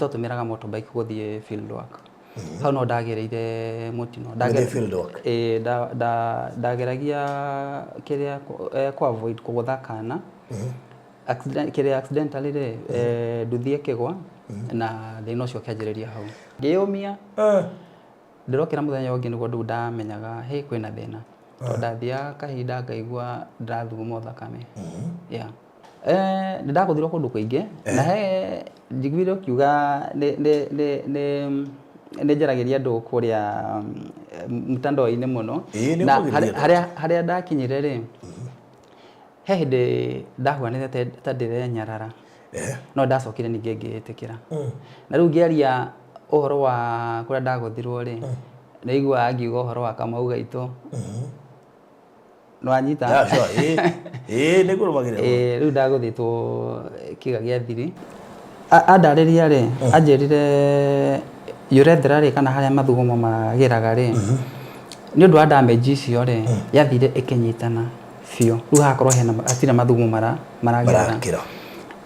twatũmĩraga motorbike gũthiĩ field work. Hau no ndagereire mũtino. Gũthiĩ field work? Ĩĩ, ndageragia kĩrĩa kũ avoid kũgũtha kana. Accident, kĩrĩa accidentally rĩ, nduthi ĩkĩgwa na thĩna ũcio ũkĩanjĩrĩria hau. Ngĩyũmia, ndĩrokĩra mũthenya ũngĩ nĩguo rĩu ndamenyaga hĩ kwĩna thĩna. Tondũ ndathiaga kahinda ngaigua ndĩrathuguma thakame. Yeah. Nĩ ndagũthirwo kũndũ kũingĩ na he njiguire ũkiuga nĩ njaragĩria andũ kũrĩa mtandao-inĩ mũno. Ĩĩ, nĩ Na ũkũgeria andũ. harĩa ndakinyire rĩ, he hĩndĩ ndahuanĩte ta ndĩrenyarara. No ndacokire ningĩ ngĩĩtĩkĩra. Na rĩu ngĩaria ũhoro wa kũrĩa ndagũthirwo rĩ, nĩ aiguaga ngiuga ũhoro wa Kamau Gaitũ. Nĩwanyita? Yeah, sure. Ĩĩ, ĩĩ, nĩ ngũrũmagĩrĩra. Ĩĩ, rĩu ndagũthĩtwo kĩga gĩa thiri. Andarĩria rĩ, anjĩrire urethra rĩ, kana harĩa mathugumo magĩraga rĩ, nĩ ũndũ wa damage icio rĩ, yathire ĩkĩnyitana biũ. Rĩu hagakorwo hena hatirĩ mathugumo maragĩra. Marakĩra.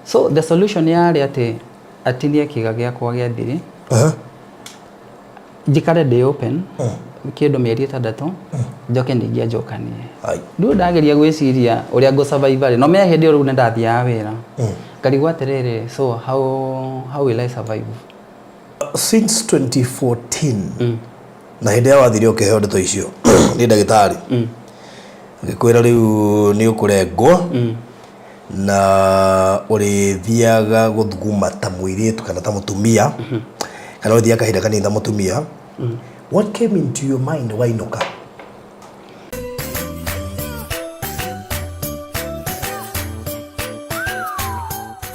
So the solution yarĩ atĩ atinie kĩga gĩakwa gĩa thiri, njikare ndĩ open kĩndũ mĩeri 6, njoke ningĩ anjokanie. Ai. Rĩu ndageria gwĩciria ũrĩa ngũ survive rĩ, no menya hĩndĩ ĩyo rĩu nĩ ndathiaga wĩra. Ngarigwo atĩrĩrĩ, so how will I survive? Since 2014 na hĩndĩ ĩrĩa wathire ũkĩheo ndeto icio nĩ ndagĩtarĩ agĩkwĩra rĩu nĩ ũkũrengwo na ũrĩthiaga gũthuguma ta mũirĩtu kana ta mũtumia kana ũrĩthiaga kahinda kanini ta mũtumia, what came into your mind wainũka?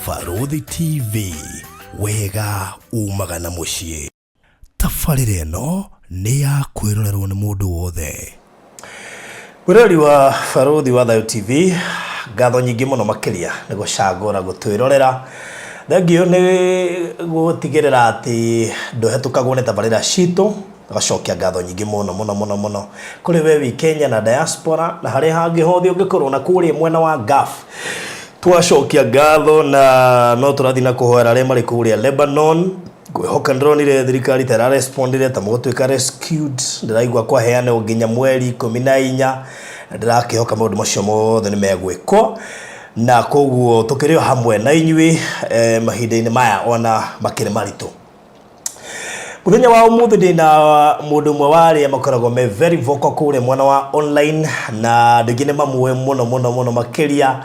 Barũthi TV, wega umaga na mũciĩ. Tabarĩra ĩno nĩ ya kwĩrorerwo nĩ mũndũ wothe. Mwĩroreri wa Barũthi wa Thayũ TV, ngatho nyingĩ mũno makĩria nĩ gũcagũra gũtwĩrorera. Thengiũ nĩ gũtigĩrĩra atĩ ndũhetũkagwo nĩ tabarĩra citũ. Ngacokia ngatho nyingĩ mũno mũno mũno mũno kũrĩ we wĩ Kenya na diaspora na harĩa hangĩ hothe ũngĩkorwo na kũrĩa mwena wa Gulf. Twacokia ngatho na no tũrathiĩ na kũhoera arĩa marĩ kũrĩa Lebanon. Ngwĩhoka ndĩronire thirikari ta ĩrarespondire ta mũgũtuĩka rescued. Ndĩraigua kwaheanwo nginya mweri 14 na ndĩrakĩhoka maũndũ macio mothe nĩ megwĩkwo na koguo tũkĩrĩ o hamwe na inyuĩ mahinda-inĩ maya ona makĩrĩ maritũ. Mũthenya wa ũmũthĩ ndĩna mũndũ ũmwe wa arĩa makoragwo me very vocal kũrĩa mwena wa online na andũ aingĩ nĩ mamũĩ mũno mũno mũno makĩria.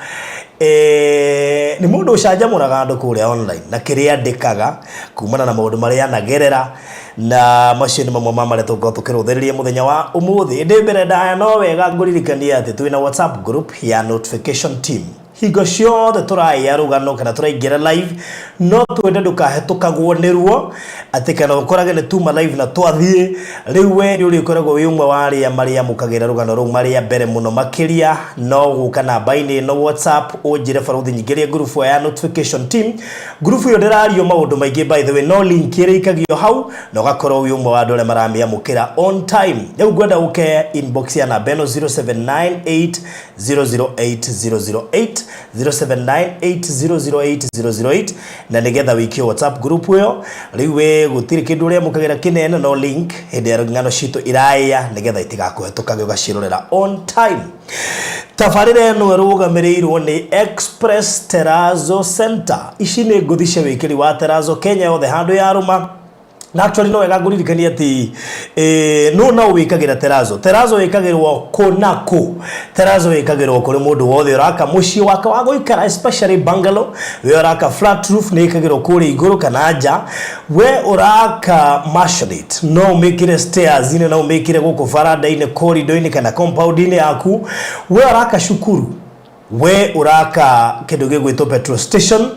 Nĩ mũndũ ũcanjamũraga andũ kũrĩa online na kĩrĩa andĩkaga kumana na maũndũ marĩa anagerera na macio nĩ mamwe ma marĩa tũgũkorwo tũkĩrũthĩrĩria mũthenya wa ũmũthĩ. Ĩndĩ mbere ndaya no wega ngũririkanie atĩ twĩna WhatsApp group ya notification team. Hingo ciothe tũraĩa rũgano kana tũraingĩra live no twende ndũkahetũkagwo nĩruo atĩ kana ũkorage nĩ tuma live na twathiĩ. Rĩu we nĩ ũrĩkoragwo wĩ ũmwe wa arĩa marĩamũkagĩra rũgano rũu marĩa mbere mũno makĩria. No gũka namba-inĩ ĩno WhatsApp ũnjĩre Barũthi nyingĩrie ngurubu ya notification team. Ngurubu ĩyo ndĩrario maũndũ maingĩ by the way, no link ĩrĩa ĩikagio hau na ũgakorwo wĩ ũmwe wa andũ arĩa maramĩamũkĩra on time. Rĩu ngwenda ũke inbox ya namba ĩno 0798 008008 0798008008 na nĩgetha wĩikio WhatsApp group ĩyo. Rĩu we gũtirĩ kĩndũ ũrĩamũkagĩra kĩnene no link hĩndĩ ya ng'ano citũ iraĩa nĩgetha itigakũhetũkage ũgaciĩrorera on time. Tabarĩra ĩno ĩrũgamĩrĩirwo nĩ Express Terrazzo Center. Ici nĩ ngũthi cia wĩkĩri wa terrazzo Kenya yothe handũ yarũma. Na actually no wega ngũririkanie atĩ no no wĩkagĩra terrazzo. Terrazzo wĩkagĩrwo kũ na kũ. Terrazzo wĩkagĩrwo kũrĩ mũndũ wothe ũraka mũciĩ wake wa gũikara, especially bungalow. We ũraka flat roof nĩ ĩkagĩrwo kũrĩa igũrũ kana nja. We ũraka maisonette no ũmĩkĩre stairs-inĩ, no ũmĩkĩre gũkũ baranda-inĩ, corridor-inĩ kana compound-inĩ yaku. We ũraka cukuru, we ũraka kĩndũ gĩgwĩtwo petrol station,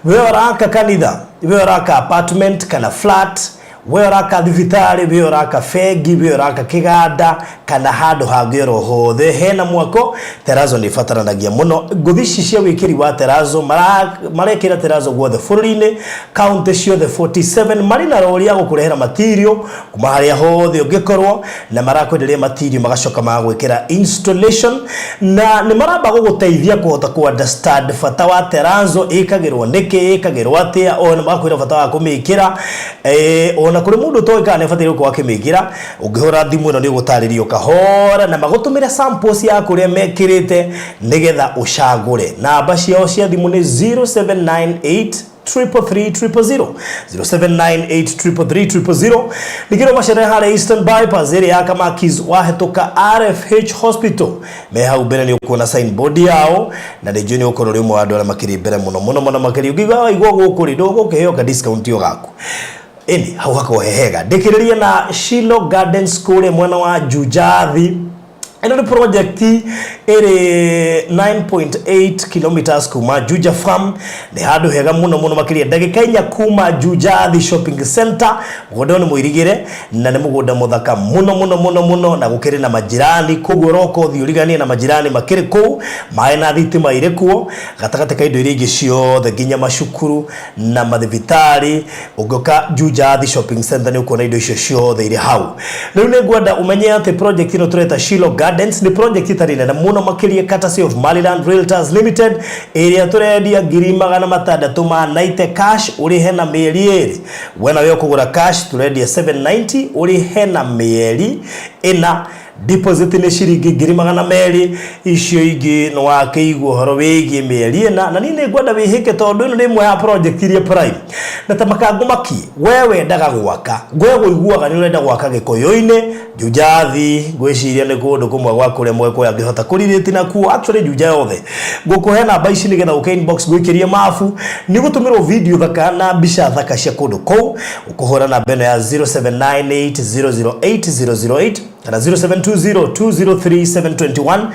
we ũraka kanitha, we ũraka apartment kana flat, We ũraka thibitarĩ, we ũraka bengi, we ũraka kĩganda kana handũ hangĩ oro hothe hena mwako, terazo nĩ ĩbataranagia mũno. Ngũthi ici cia wĩkĩri wa terazo marekĩra terazo guothe bũrũri-inĩ, kaunti ciothe 47, marĩ na rori ya gũkũrehera material kuma harĩa hothe ũngĩkorwo, na marakwenderia material magacoka magagwĩkĩra installation, na nĩ maramba gũgũteithia kũhota kũ understand bata wa terazo, ĩkagĩrwo nĩkĩ, ĩkagĩrwo atĩa, ona magakwĩra bata wa kũmĩkĩra. Ona kũrĩ mũndũ ũtoĩ kana nĩ abataire gũkorwo akĩmĩkĩra, ũngĩhũra thimũ ĩno nĩ ũgũtarĩrio kahora na magũtũmĩre samples ya kũrĩa mekĩrĩte nĩgetha ũcagũre. Namba ciao cia thimũ nĩ 0798 333 000, 0798 333 000. Ningĩ no macerere harĩa Eastern Bypass ĩrĩa ya Kamakis, wahĩtũka RFH Hospital, me hau mbere nĩ ũkuona signboard yao, na nĩ njũĩ nĩ ũkorwo ũrĩ ũmwe wa andũ arĩa makĩrĩ mbere mũno mũno mũno makĩria. Ũngĩigua waigua gũkũ rĩ, ndũgũkĩheo ka discount o gaku ĩni hau hakorwo he hega. Ndĩkĩrĩrie na Shilo Gardens kũrĩa mwena wa Jujathi. Ĩno nĩ project ĩrĩ 9.8 kilometers kuma Juja Farm. Nĩ handũ hega mũno mũno makĩria, ndagĩka 4 kuma Jujathi Shopping Center. Mũgũnda ũyũ nĩ mũirigĩre na nĩ mũgũnda mũthaka mũno mũno mũno mũno, na gũkĩrĩ na majirani, koguo ũroka ũthiĩ ũriganie na majirani makĩrĩ kũu, maĩ na thitima irĩ kuo, gatagatĩ ka indo iria ingĩ ciothe, nginya macukuru na mathibitarĩ. Ũngĩũka Jujathi Shopping Center nĩ ũkuona indo icio ciothe irĩ hau. Rĩu nĩ ngwenda ũmenye atĩ project ĩno tũreta Shilo Gardens nĩ project ĩtarĩ nene mũno makĩria, courtesy of Maryland Realtors Limited, ĩrĩa tũrendia 690,000 cash, ũrĩhe na mĩeri 2. We nawe ũkũgũra cash, tũrendia 790, ũrĩhe na mĩeri 4. Deposit nĩ ciringi 200,000, icio ingĩ nĩ wakĩigua ũhoro wĩgiĩ mĩeri 4. Na niĩ nĩ ngwenda wĩhĩke tondũ ĩno nĩ ĩmwe ya project iria prime na ta makangu maki. We wendaga gwaka, we ũiguaga nĩ ũrenda gwaka Gĩkũyũ-inĩ, Jujathi ngwĩciria nĩ kũndũ kũmwe gwa kũrĩa Mũgĩkũyũ angĩhota kũrirĩti nakuo, actually Juja yothe. Ngũkũhe namba ici nĩgetha ũke inbox ngũikĩrie mabu, nĩ ũgũtũmĩrwo video thaka na mbica thaka cia kũndũ kũu. Ũkũhũra namba ĩno ya 0798008008 kana 0720203721,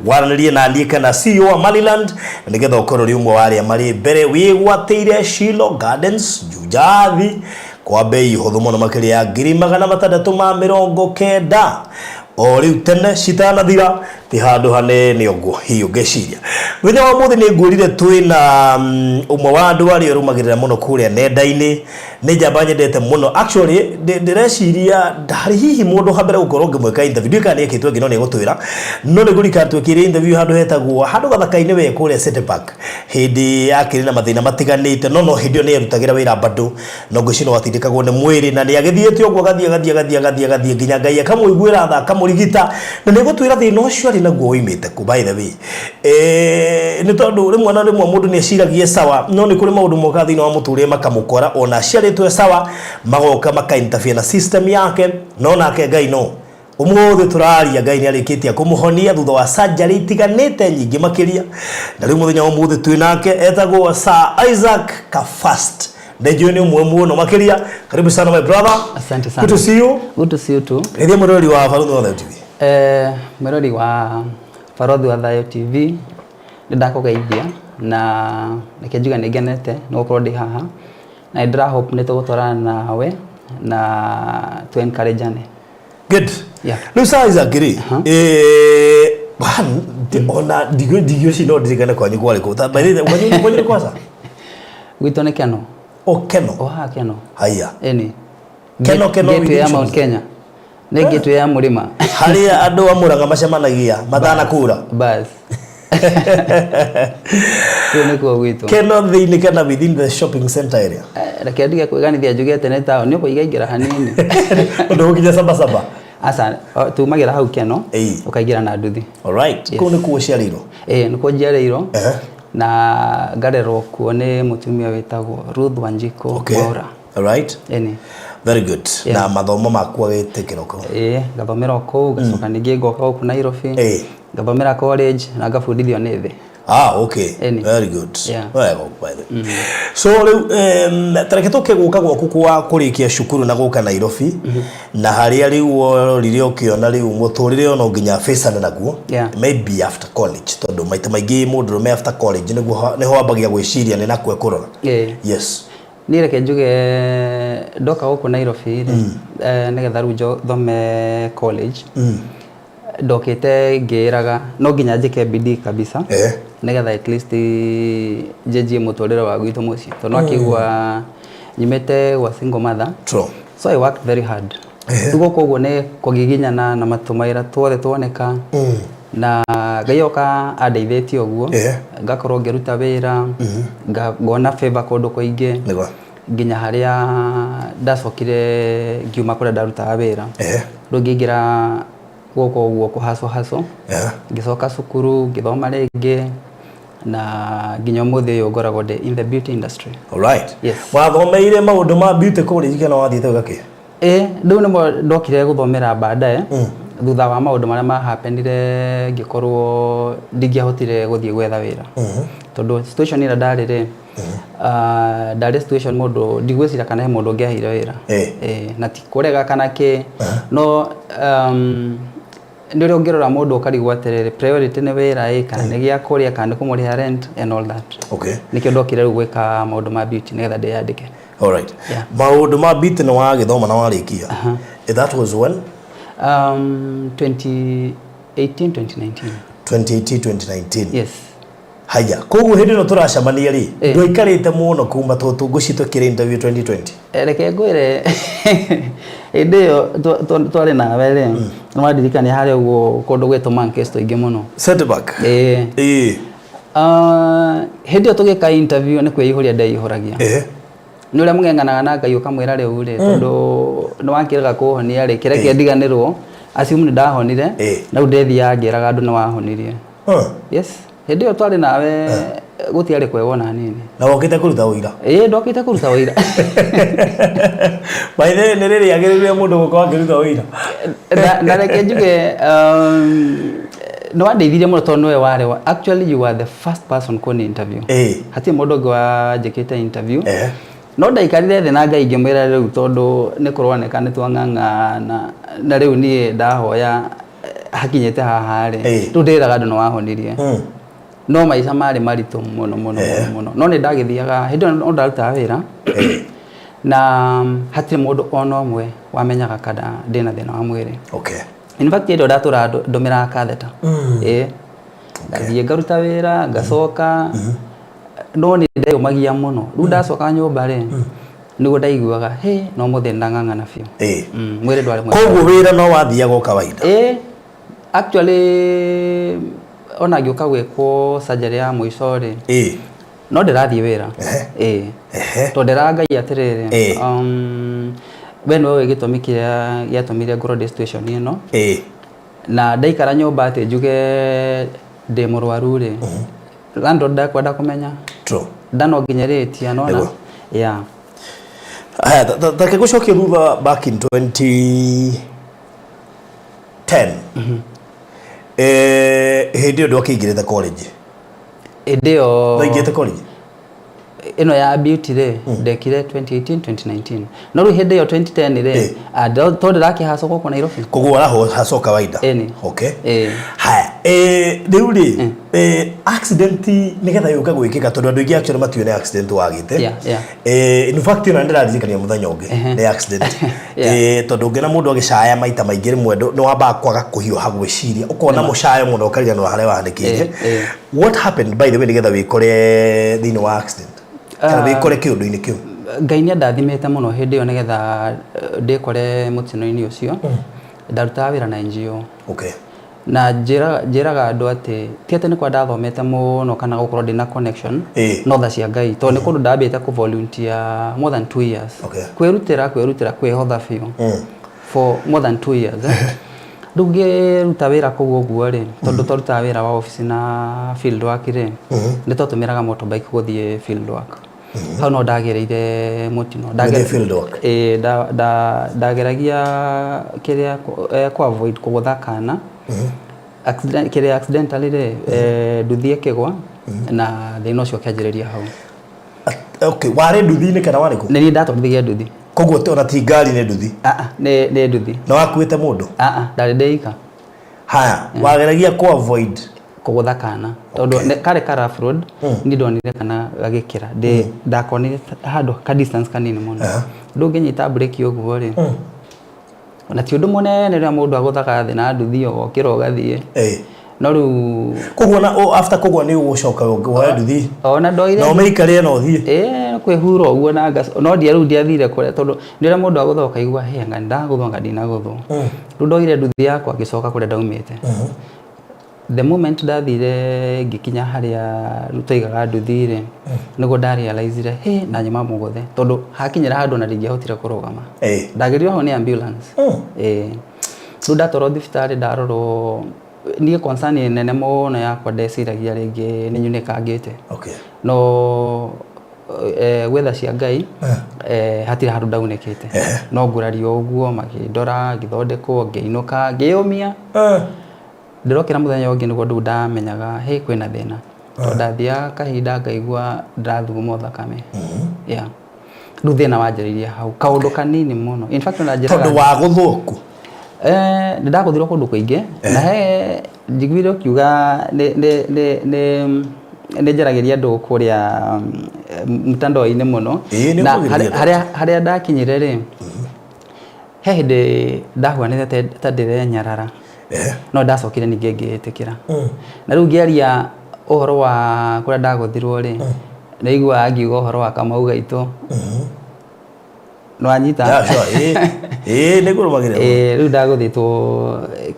waranĩrie na niĩ kana CEO wa Maryland, na nĩgetha ũkorwo ũrĩ ũmwe wa arĩa marĩ mbere wĩgwatĩire Shilo Gardens Jujathi kwa bei hũthũ mũno makĩria ya 690,000 o rĩu tene citanathira. Ti handũ hanene ũguo hihi ũngĩciria. Mũthenya wa ũmũthĩ nĩ ngwĩrire twĩna ũmwe wa andũ arĩa ũrũmagĩrĩra mũno kũrĩa nenda-inĩ, nĩ njamba nyendete mũno. Actually ndĩreciria harĩ hihi mũndũ ha mbere gũkorwo ngĩmwĩka interview, ndiũĩ kana nĩ ekĩtwo ĩngĩ, no nĩ egũtwĩra. No nĩ ngũririkana twĩkĩire interview handũ hetagwo handũ gathaka-inĩ we kũrĩa City Park, hĩndĩ akĩrĩ na mathĩna matiganĩte, no hĩndĩ ĩyo nĩ erutagĩra wĩra bado, no ngwĩciria no atindĩkagwo nĩ mwĩrĩ, na nĩ agĩthiĩte ũguo agathiĩ agathiĩ agathiĩ agathiĩ agathiĩ nginya Ngai akamũiguĩra tha, akamũrigita, na nĩ gũtwĩra thĩna ũcio arĩ naguo woimĩte kũ. By the way, nĩ tondũ rĩmwe na rĩmwe mũndũ nĩ eciragia sawa, no nĩ kũrĩ maũndũ mokaga thĩinĩ wa mũtũrĩre makamũkora ona aciarĩtwo e sawa, magoka maka interfere na system yake. No nake Ngai, no ũmũthĩ tũraria, Ngai nĩ arĩkĩtie kũmũhonia thutha wa surgery itiganĩte nyingĩ makĩria, na rĩu mũthenya wa ũmũthĩ twĩ nake, etagwo Sir Isaac Kafast. Nĩ njũĩ nĩ ũmwe mũno makĩria. Karibu sana, my brother. Asante sana. Good to see you. Good to see you too. Rĩrĩa mũrori wa Barũthi wa Thayũ TV. Mwĩrori wa Barũthi wa Thayũ TV, nĩ ndakũgeithia na reke njuge nĩ ngenete nĩ gũkorwo ndĩ haha, na nĩ ndĩra hope nĩ tũgũtwarana nawe na tũ encourage ane. Good. Rĩu Sir Isaac rĩ, ona ndigio no ndirikane kwanyu kwarĩ kũ? By the way, kwanyu nĩ kwasa? Gwitũ nĩ Keno. O Keno? O haha Keno. Haya. Ĩni. Keno Gateway ya within Mount Kenya. Nĩ gateway ya mũrĩma. Harĩa andũ a Mũrang'a macemanagia matanakura. Bas. Kũu nĩkuo gwitũ. Keno thĩinĩ kana within the shopping center area? Reke ndige kwĩganithia njuge atĩ nĩ taũni ũguo igaingĩra hanini. Ũndũ gũkinya Sabasaba? Aca, tumagĩra hau Keno. Ĩĩ. Ũkaingĩra na nduthi. Alright. Yes. Kũu nĩkuo ũciarĩirwo? Ĩĩ, nĩkuo njiarĩirwo. Na ngarerwo kuo nĩ mũtumia wĩtagwo Ruth Wanjikũ Mwaura. Alright. Ĩni. Very good. Yeah. Na mathomo maku agĩtĩkĩra kũ? Ĩĩ, ngathomera o kũu, ngacoka ningĩ ngoka gũkũ Nairobi. Ngathomera college na ngabundithio nĩ thĩ. Ah, okay. Ĩni. Very good. Yeah. Wega, by the way. So rĩu tareke tũke gũka gwaku kwa kũrĩkia cukuru na gũka Nairobi, na harĩa rĩu wororire ũkĩona rĩu mũtũrĩre ono nginya bĩcane naguo. Maybe after college, tondũ maita maingĩ mũndũrũme after college nĩguo nĩho ambagia gwĩciria nĩ nakuo ekũrora. Ĩĩ. Yes. Niĩ reke njuge Ndoka gũkũ Nairobi rĩ, nĩgetha rĩu thome college, ndokĩte ngĩĩraga no nginya njĩke bidii kabisa nĩgetha at least njenjie mũtũrĩre wa gwitũ mũciĩ, tondũ no akĩigua nyumĩte gwa single mother. So I worked very hard. Rĩu gũkũ ũguo nĩ kũgiginyana na matũmawĩra tuothe tuoneka, na Ngai oka andeithĩtie ũguo, ngakorwo ngĩruta wĩra, ngona favor kũndũ kũingĩ, nginya harĩa ndacokire ngiuma kũrĩa ndarutaga wĩra. Rĩu ngĩingĩra gũkũ ũguo kũhaco haco, ngĩcoka cukuru ngĩthoma rĩngĩ, na nginya ũmũthĩ ũyũ ngoragwo ndĩ in the beauty industry. Alright. Yes. Wathomeire maũndũ ma beauty college kana wathiĩte gwĩka kĩ? Ĩ, rĩu nĩmo ndokire gũthomera baadaye, thutha wa maũndũ marĩa mahapenire, ngĩkorwo ndingĩahotire gũthiĩ gwetha wĩra, tondũ situation ĩrĩa ndarĩ rĩ, ndarĩ situation mũndũ ndigwĩciria kana he mũndũ ũngĩaheire wĩra. Na ti kũrega kana kĩ, no nĩ ũrĩa ũngĩrora mũndũ ũkarigwo atĩrĩrĩ, priority nĩ wĩra ĩ, kana nĩ gĩa kũrĩa, kana nĩ kũmũrĩha rent and all that. Nĩkĩo ndokire rĩu gwĩka maũndũ ma beauty nĩgetha ndĩyandĩke. Alright. Yeah. Maũndũ ma beauty nĩ wagĩthoma na warĩkia. That was when? 2018 2019. 2018 2019. Yes. Haya, koguo hĩndĩ ĩno tũracemania rĩ, ndwaikarĩte mũno kuma tondũ ngũci twekire interview 2020. Reke ngwĩre, hĩndĩ ĩyo twarĩ nawe rĩ, nĩ wandirikania harĩa ũguo kũndũ gwĩtwo Monkeys tũingĩ mũno. Setback. Ĩĩ. Hĩndĩ ĩyo tũgĩka interview nĩ kwĩihũria ndeihũragia. Nĩ ũrĩa mũng'eng'anaga na Ngai ũkamwĩra rĩu rĩ, tondũ nĩ wakĩrega kũhonia rĩ, kĩreke ndiganĩrwo, assume nĩ ndahonire, na rĩu ndethiaga ngĩraga andũ nĩ wahonirie. Yes, hĩndĩ ĩyo twarĩ nawe gũtiarĩ kwega ona hanini. Na wokĩte kũruta ũira? Ĩĩ, ndokĩte kũruta ũira. By the way, nĩ rĩrĩ agĩrĩire mũndũ gũkorwo akĩruta ũira? Na reke njuge, nĩ wandeithirie mũno tondũ nĩwe warĩ actually you were the first person kũni interview. Hatirĩ mũndũ ũngĩ wanjĩkĩte interview. No ndaikarire thĩ na Ngai ngĩmwĩra rĩu tondũ nĩ kũroneka nĩ twang'ang'ana na rĩu niĩ ndahoya hakinyĩte haha rĩ, rĩu ndĩraga andũ nĩ wahonirie. No maica marĩ maritũ mũno mũno mũno mũno, no nĩ ndagĩthiaga hĩndĩ ĩyo no ndarutaga wĩra, na hatirĩ mũndũ ona ũmwe wamenyaga kana ndĩna thĩna wa mwĩrĩ. In fact, hĩndĩ ĩyo ndatũraga ndũmĩraga katheta. Ĩĩ, ngathiĩ ngaruta wĩra ngacoka, no nĩ ndeyũmagia mũno. Rĩu ndacoka nyũmba rĩ, nĩguo ndaiguaga he no mũthĩ ndang'ang'ana biũ. Mwĩrĩ ndwarĩ mwega. Koguo wĩra no wathiaga o kawaida? Ĩĩ, actually ona ngĩũka gwĩkwo surgery ya mũico rĩ, no ndĩrathiĩ wĩra. Ĩĩ, tondũ ndĩraga Ngai atĩrĩrĩ, we nĩwe ũĩ gĩtũmi kĩrĩa gĩatũmire ngorwo ndĩ situation ĩno, na ndaikara nyũmba atĩ njuge ndĩ mũrwaru rĩ, landlord ndakwenda kũmenya. Nda no nginya ĩrĩtia nona. Yeah. Haya, take gũcokia thutha back in 2010. Hĩndĩ ĩyo ndwakĩingĩrĩte college? Hĩndĩ ĩyo Ndwaingĩrĩte college? Ĩno ya beauty rĩ, ndekire 2018 2019, no rĩu hĩndĩ ĩyo 2010 rĩ, tondũ ndĩrakĩhaco gũkũ Nairobi. Koguo warahaco kawaida? Ĩni. Haya, rĩu rĩ, accident nĩgetha yũke gwĩkĩka, tondũ andũ aingĩ actually matiũĩ nĩ accident wagĩte. In fact, ona ndĩraririkania mũthenya ũngĩ nĩ accident. Tondũ ũngĩona mũndũ agĩcaya maita maingĩ rĩmwe nĩ wambaga kwaga kũhiũha gwĩciria, ũkona mũcayo mũno ũkariganĩrwo harĩa wanĩkĩire. What happened, by the way, nĩgetha wĩkore thĩinĩ wa accident kana wĩkore kĩũndũ-inĩ kĩu? Ngai nĩ andathimĩte mũno hĩndĩ ĩyo nĩgetha ndĩkore mũtino-inĩ ũcio. Ndarutaga wĩra na NGO. Na njĩraga andũ atĩ ti atĩ nĩ kwa ndathomete mũno kana gũkorwo ndĩna connection, no tha cia Ngai, tondũ nĩ kũndũ ndambĩte kũ volunteer more than 2 years. Kwĩrutĩra kwĩrutĩra kwĩhotha biũ for more than 2 years. Rĩu ngĩruta wĩra kũu ũguo rĩ, tondũ twarutaga wĩra wa obici na field work rĩ, nĩ twatũmĩraga motorbike gũthiĩ field work. Hau no ndagĩrĩire mũtino. Gũthiĩ field work? Ĩĩ, ndageragia kĩrĩa kũ avoid kũgũtha kana accident, kĩrĩa accidentally rĩ, nduthi ĩkĩgwa na thĩna ũcio ũkĩanjĩrĩria hau. Okay, warĩ nduthi-inĩ kana warĩ kũ? Nĩ niĩ ndatwarithagia nduthi. Koguo ona ti ngari, nĩ nduthi? Ah, ah, nĩ nduthi. Na wakuĩte mũndũ? Ah, ah, ndarĩ ndĩika. Haya, wageragia ku avoid? Kũgũtha kana tondũ karĩ ka rough road. Niĩ ndonire kana gagĩkĩra, ndĩ ndakonire handũ ka distance kanini mũno. Ndũngĩnyita breki ũguo rĩ, na ti ũndũ mũnene ũrĩa mũndũ agũthaga thĩ na nduthi, ũgokĩra ũgathiĩ. No rĩu Koguo na after kũgwa nĩ ũgũcoka woe nduthi ona ndoire na ũmĩikarie na ũthiĩ? Ĩĩ, kwĩhura ũguo na no ndia rĩu ndiathire kũrĩa, tondũ nĩ ũrĩa mũndũ agũtha ũkaigua he anga ndagũthwo, anga ndinagũthwo. Rĩu ndoire nduthi yakwa ngĩcoka kũrĩa ndaumĩte. The moment ndathire ngĩkinya harĩa rĩu twaigaga nduthi rĩ, nĩguo ndarealizire hĩ na nyuma mũgũthe, tondũ hakinyĩra handũ na ndingĩahotire kũrũgama. Ndagĩrirwo hau nĩ ambulance. Ĩĩ, rĩu ndatwarwo thibitarĩ ndarorwo, niĩ concern nene mũno yakwa ndeciragia rĩngĩ nĩ nyunĩkangĩte. No gwetha cia Ngai, hatirĩ handũ ndaunĩkĩte. No ngurario ũguo, makĩndora, ngĩthondekwo, ngĩinũka, ngĩyũmia. Ndĩrokĩra mũthenya ũngĩ nĩguo rĩu ndamenyaga hĩ kwĩna thĩna, tondũ ndathiaga kahinda ngaigua ndĩrathuguma thakame. Yeah. Rĩu thĩna wanjĩrĩirie hau, kaũndũ kanini mũno. In fact ona njĩraga Tondũ wa gũthũku? Nĩ ndagũthirwo kũndũ kũingĩ, na he njiguire ũkiuga nĩ njaragĩria andũ kũrĩa mtandao-inĩ mũno. Ĩĩ, nĩ Na ũkũgeria. harĩa ndakinyire rĩ, he hĩndĩ ndahuanĩte ta ndĩrenyarara. No ndacokire ningĩ ngĩĩtĩkĩra. Na rĩu ngĩaria ũhoro wa kũrĩa ndagũthirwo rĩ, nĩ iguaga ngiuga ũhoro wa Kamau gaitũ. Nĩ wanyita? Yeah, sure. Ĩĩ. Ĩĩ, nĩ ngũrũmagĩrĩra. Ĩĩ, rĩu ndagũthĩtwo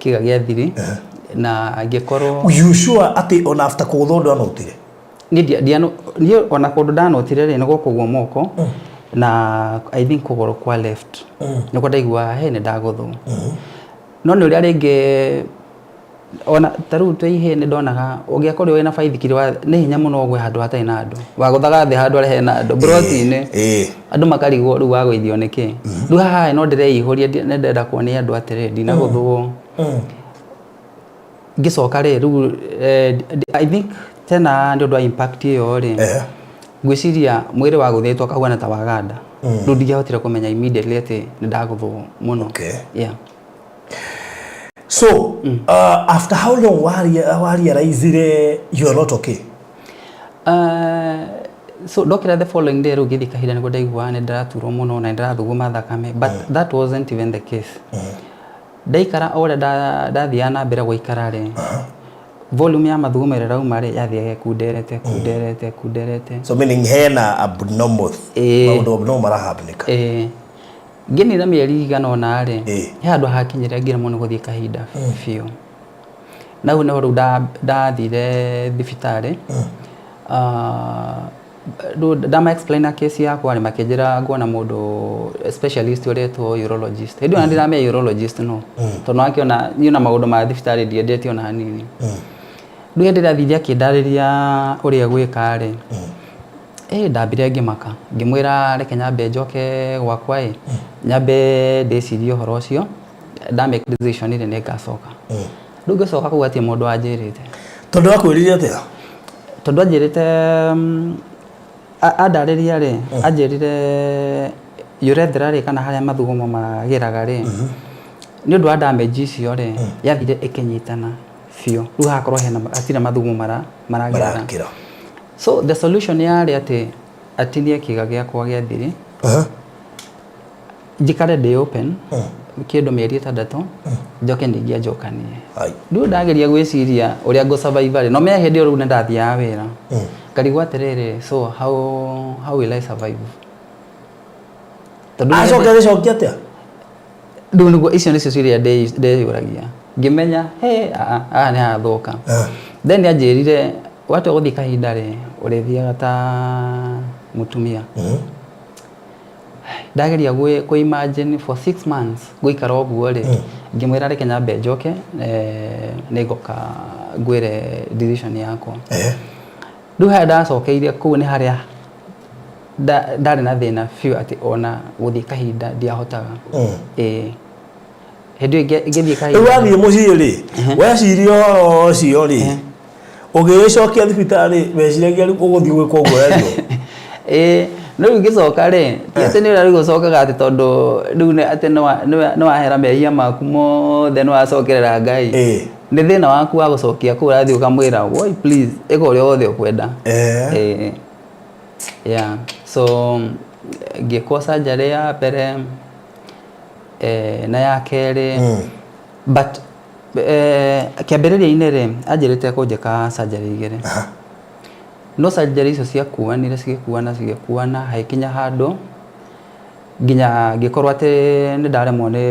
kĩga gĩa thiri na ngĩkorwo You sure atĩ ona after kũgũthwo ndwanotire? Niĩ niĩ ona kũndũ ndanotire rĩ, nĩ gũkũ ũguo moko na I think kũgũrũ kwa left nĩkuo ndaiguaga he nĩ ndagũthwo. No nĩ ũrĩa rĩngĩ ona ta rĩu twĩ ihĩĩ nĩ ndonaga ũngĩakorirwo wĩna baithikiri nĩ hinya mũno ũgwe handũ hatarĩ na andũ. Wagũthaga thĩ handũ harĩa hena andũ, mburoti-inĩ. Andũ makarigwo rĩu wagũithio nĩkĩ. Rĩu haha no ndĩreihũria, nĩ ndĩrenda kuonia andũ atĩrĩrĩ, ndinagũthwo. Ngĩcoka rĩ, rĩu I think tena nĩ ũndũ wa impact ĩyo rĩ, ngwĩciria mwĩrĩ wagũthĩtwo ũkahuana ta waganda. Rĩu ndingĩahotire kũmenya immediately atĩ nĩ ndagũthwo mũno. Yeah. So, after how long warealizire you are not okay? So ndokĩra the following day, rĩu ngĩthiĩ kahinda nĩguo ndaiguaga nĩ ndĩraturwo mũno na nĩ ndĩrathuguma thakame, but that wasn't even the case. Ndaikara o ũrĩa ndathiaga na mbere gũikara rĩ, volume ya mathugumo ĩrĩa ĩrauma rĩ, yathiaga ĩkunderete, kunderete, kunderete. So meaning hena abnormal maũndũ abnormal marahapeneka. Ĩĩ. Ngĩnina mĩeri igana ũna rĩ, he handũ hakinyire ngĩremwo nĩ gũthiĩ kahinda biũ. Na hau nĩho rĩu ndathire thibitarĩ. Rĩu ndama explain case yakwa rĩ, makĩnjĩra nguona mũndũ specialist ũretwo urologist. Hĩndĩ ĩyo ndiramenya urologist no. Tondũ nĩwakĩona niĩ na maũndũ ma thibitarĩ ndiendete ona hanini. Rĩu hĩndĩ ĩrĩa athire akĩndarĩria ũrĩa egwĩka rĩ, ĩ ndambire ngĩmaka, ngĩmwĩra reke nyambe njoke gwakwa ĩ, nyambe ndĩcirie ũhoro ũcio, nda make decision rĩ, nĩ ngacoka. Rĩu ngĩcoka kũu hatirĩ mũndũ wanjĩrĩte. Tondũ akwĩrire atĩa? Tondũ anjĩrĩte andarĩria rĩ, anjĩrire urethra rĩ, kana harĩa mathugumo magĩraga rĩ, nĩ ũndũ wa damage icio rĩ, yathire ĩkĩnyitana biũ. Rĩu hagakorwo hena hatirĩ mathugumo maragĩra. Marakĩra. So the solution yarĩ atĩ atinie kĩga gĩakwa gĩa thiri, njikare ndĩ open kĩndũ mĩeri 6, njoke ningĩ anjokanie. Rĩu ndageria gwĩciria ũrĩa ngũ survive rĩ, no menya hĩndĩ ĩyo rĩu nĩ ndathiaga wĩra, ngarigwo atĩrĩrĩ, so how will I survive? Tondũ Acoka agĩcokia atĩa? Rĩu nĩguo icio nĩcio ciũria ndeyũragia, ngĩmenya he haha nĩ hathũka. Then anjĩrire watua gũthiĩ kahinda rĩ, ũrĩthiaga ta mũtumia. Ndageria kũ imagine for 6 months gũikara ũguo rĩ, ngĩmwĩra reke nyambe njoke, nĩngoka ngwĩre decision yakwa. Rĩu harĩa ndacokeire kũu nĩ harĩa ndarĩ na thĩna biũ, atĩ ona gũthiĩ kahinda ndiahotaga. Ĩĩ, hĩndĩ ĩyo ngĩthiĩ Rĩu kahinda. Wathiĩ mũciĩ rĩ, weciria ũhoro ũcio rĩ, ũgĩgĩcokia thibitarĩ weciragia rĩu ũgũthiĩ gwĩka ũguo werirwo? Ĩĩ, no rĩu ngĩcoka rĩ, ti atĩ nĩ ũrĩa rĩu ũcokaga atĩ tondũ rĩu atĩ nĩ wahera mehia maku mothe, nĩ wacokerera Ngai. Nĩ thĩna waku wa gũcokia kũu ũrathiĩ ũkamwĩra, "Woi, please, ĩka ũrĩa wothe ũkwenda." Yeah, so ngĩkwo surgery ya mbere na ya kerĩ, but kĩambĩrĩria-inĩ rĩ, anjĩrĩte kũnjĩka surgery igĩrĩ, no surgery icio ciakuanire, cigĩkuana, cigĩkuana, hagĩkinya handũ nginya ngĩkorwo atĩ nĩ ndaremwo nĩ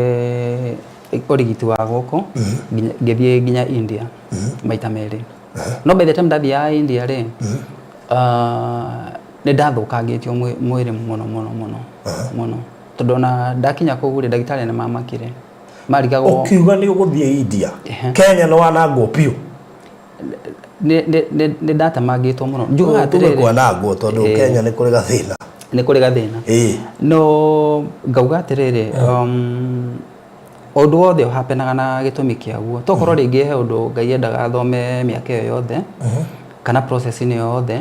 ũrigiti wa gũkũ, ngĩthiĩ nginya India maita merĩ. No by the time ndathiaga India rĩ, nĩ ndathũkangĩtio mwĩrĩ mũno mũno mũno mũno, tondũ ona ndakinya kũu rĩ, ndagĩtarĩ nĩ mamakire, marigagwo. Ũkiuga nĩ ũgũthiĩ India, Kenya nĩ wanangwo biũ? Nĩ ndatemangĩtwo mũno, njugaga Tuge atĩrĩrĩ. Kwanangwo tondũ Kenya nĩ kũrĩ gathĩna. Nĩ kũrĩ gathĩna. No ngauga atĩrĩrĩ, ũndũ wothe ũhapenaga na gĩtũmi kĩaguo. Tokorwo rĩngĩ he ũndũ Ngai endaga thome mĩaka ĩyo yothe kana process-inĩ yothe.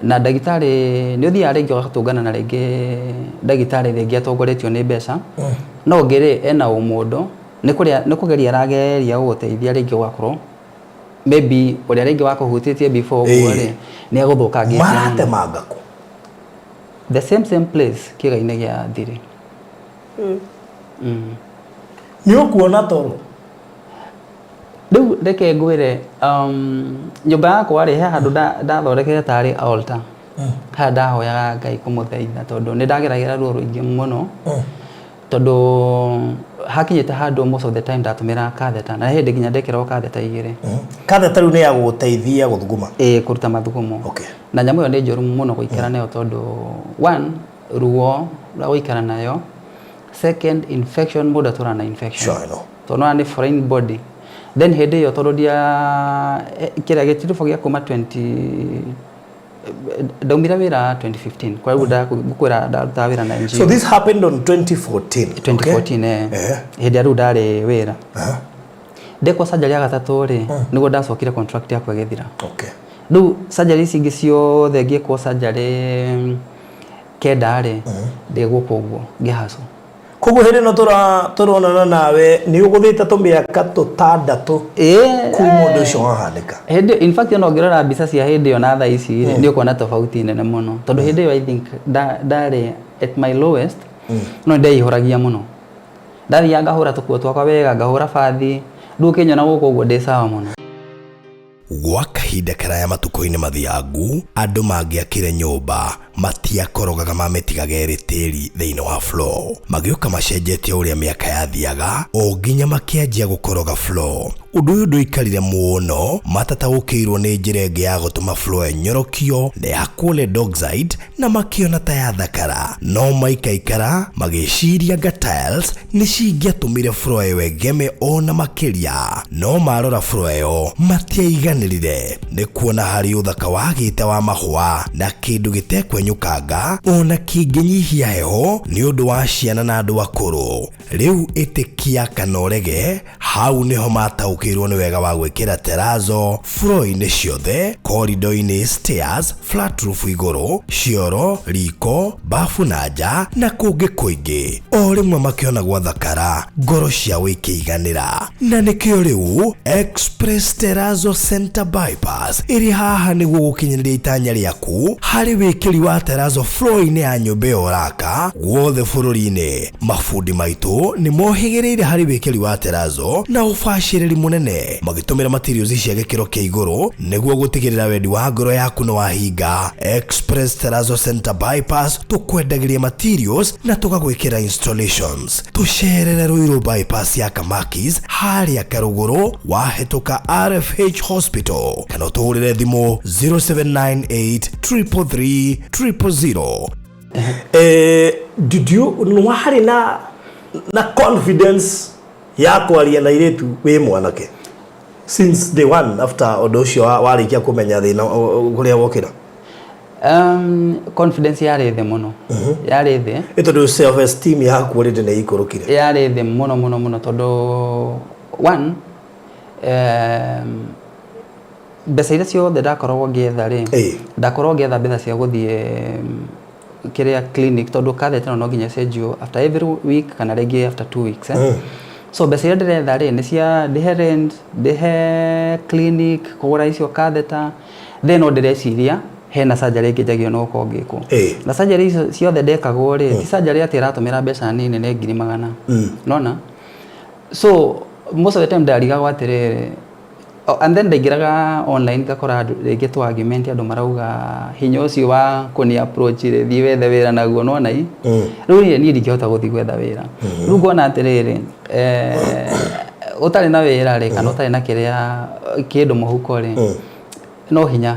Na ndagĩtarĩ nĩ ũthiaga rĩngĩ ũgatũngana na rĩngĩ ndagĩtarĩ rĩngĩ atongoretio nĩ mbeca, no ũngĩ rĩ, ena ũmũndũ, nĩ kũrĩa nĩ kũgeria arageria gũgũteithia. Rĩngĩ ũgakorwo maybe ũrĩa rĩngĩ wakũhutĩtie before ũguo rĩ, nĩ agũthũkangĩtie mũno. Maratemanga kũ? The same same place, kĩĩga-inĩ gĩa thiri. Nĩ ũkuona toro? Rĩu reke ngwĩre, nyũmba yakwa rĩ, he handũ ndathondekete tarĩ altar, harĩa ndahoyaga Ngai kũmũthaitha, tondũ nĩ ndageragĩra ruo rũingĩ mũno, tondũ hakinyĩte handũ most of the time ndatũmĩraga catheter, na he hĩndĩ nginya ndekĩragwo catheter igĩrĩ. Catheter rĩu nĩ ya gũgũteithia gũthuguma? Ĩĩ, kũruta mathugumo. Na nyamũ ĩyo nĩ njũru mũno gũikara nayo, tondũ one, ruo rwa gũikara nayo, second, infection, mũndũ atũraga na infection. Sure, I know. Tondũ nĩ foreign body. Then hĩndĩ ĩyo, tondũ ndia kĩrĩa gĩtiribũ gĩa kuma 20, ndaumire wĩra 2015, kwa rĩu ngũkwĩra ndarutaga wĩra na NGO. So this happened on 2014? 2014, eh. Hĩndĩ ĩrĩa rĩu ndarĩ wĩra, ndekwo surgery ya gatatũ rĩ, nĩguo ndacokire contract yakwa ĩgĩthira. Rĩu surgery ici ingĩ ciothe, ngĩkwo surgery kenda rĩ, ndĩ gũkũ ũguo ngĩhacwo. Koguo hĩndĩ ĩno tũronana nawe nĩ ũgũthĩte tũmĩaka 6 kuma ũndũ ũcio wahanĩka. Hĩndĩ, in fact, ona ũngĩrora mbica cia hĩndĩ ĩyo na thaa ici rĩ, nĩ ũkuona tofauti nene mũno, tondũ hĩndĩ ĩyo I think ndarĩ at my lowest, no nĩ ndeihũragia mũno, ndathiaga ngahũra tũkuo twakwa wega, ngahũra bathi. Rĩu ũkĩnyona gũkũ ũguo ndĩ sawa mũno. Gwa kahinda karaya matukũ-inĩ mathiangu, andũ mangĩakire nyũmba matiakorogaga, mamĩtigaga ĩrĩ tĩri thĩinĩ wa floor. Magĩũka macenjetie ũrĩa mĩaka yathiaga, o nginya makĩanjia gũkoroga floor. Ũndũ ũyũ ndũikarire mũno matataũkĩirwo nĩ njĩra ĩngĩ ya gũtũma floor ĩnyorokio na ĩhakwo lead oxide, na makĩona ta yathakara. No maikaikara magĩciria anga tiles nĩ cingĩatũmire floor ĩyo ĩgeme ona makĩria. No marora floor ĩyo matiaiganĩrire nĩ kuona harĩ ũthaka wagĩte wa mahũa na kĩndũ gĩtekwenyũkanga ona kĩngĩnyihia heho nĩ ũndũ wa ciana na andũ akũrũ. Rĩu ĩtĩkia kana ũrege, hau nĩho mataũkĩirwo nĩ wega wa gwĩkĩra terrazzo floor-inĩ ciothe, corridor-inĩ, stairs, flat roof igũrũ, cioro, riko, bafu na nja na kũngĩ kũingĩ. O rĩmwe makĩona gwathakara, ngoro ciao ikĩiganĩra. Na nĩkĩo rĩu Express Terrazzo Center Bypass ĩrĩ haha nĩguo gũkinyanĩria itanya rĩaku harĩ wĩkĩri wa terrazzo floor-inĩ ya nyũmba ĩyo ũraka guothe bũrũri-inĩ. Mabundi maitũ nĩ mohĩgĩrĩire harĩ wĩkĩri wa terrazzo na ũbacĩrĩri mũnene, magĩtũmĩra materials cia gĩkĩro kĩa igũrũ nĩguo gũtigĩrĩra wendi wa ngoro yaku nĩ wahinga. Express Terrazzo Center Bypass, tũkwendagĩria materials na tũgagwĩkĩra installations. Tũcerere Ruiru Bypass ya Kamakis, harĩa Karũgũrũ wahĩtũka RFH Hospital, kana ũtũhũrĩre thimũ 0798 333 000. Did you warĩ na confidence ya kwaria na airĩtu wĩ mwanake since day one after ũndũ ũcio warĩkia kũmenya thĩna kũrĩa wokĩra? Confidence yarĩ thĩ mũno, yarĩ thĩ. Ĩ tondũ self esteem yaku already nĩ ikũrũkire. Yarĩ thĩ mũno mũno mũno, tondũ one, mbeca iria ciothe ndakoragwo ngĩetha rĩ, ndakoragwo ngĩetha mbeca cia gũthiĩ kĩrĩa, clinic, tondũ catheter ĩno no nginya ĩcenjio after every week kana rĩngĩ after 2 weeks, eh? So mbeca iria ndĩretha rĩ, nĩ cia ndĩhe rent, ndĩhe clinic, kũgũra icio catheter, then no ndĩreciria hena surgery ĩngĩ njagĩrĩirwo nĩ gũkorwo ngĩkwo. Na surgery icio ciothe ndekagwo rĩ, ti surgery atĩ ĩratũmĩra mbeca nini, nĩ 100,000. Nona? So most of the time ndarigagwo atĩrĩrĩ, oh, and then ndaingĩraga online ngakora andũ rĩngĩ tũ argument, andũ marauga hinya ũcio wa kũni approach rĩ, thiĩ wethe wĩra naguo, nona i rĩu niĩ ndingĩhota gũthiĩ gwetha wĩra. Rĩu ngona atĩrĩrĩ, ũtarĩ na wĩra rĩ, kana ũtarĩ na kĩrĩa kĩndũ mũhuko rĩ, no hinya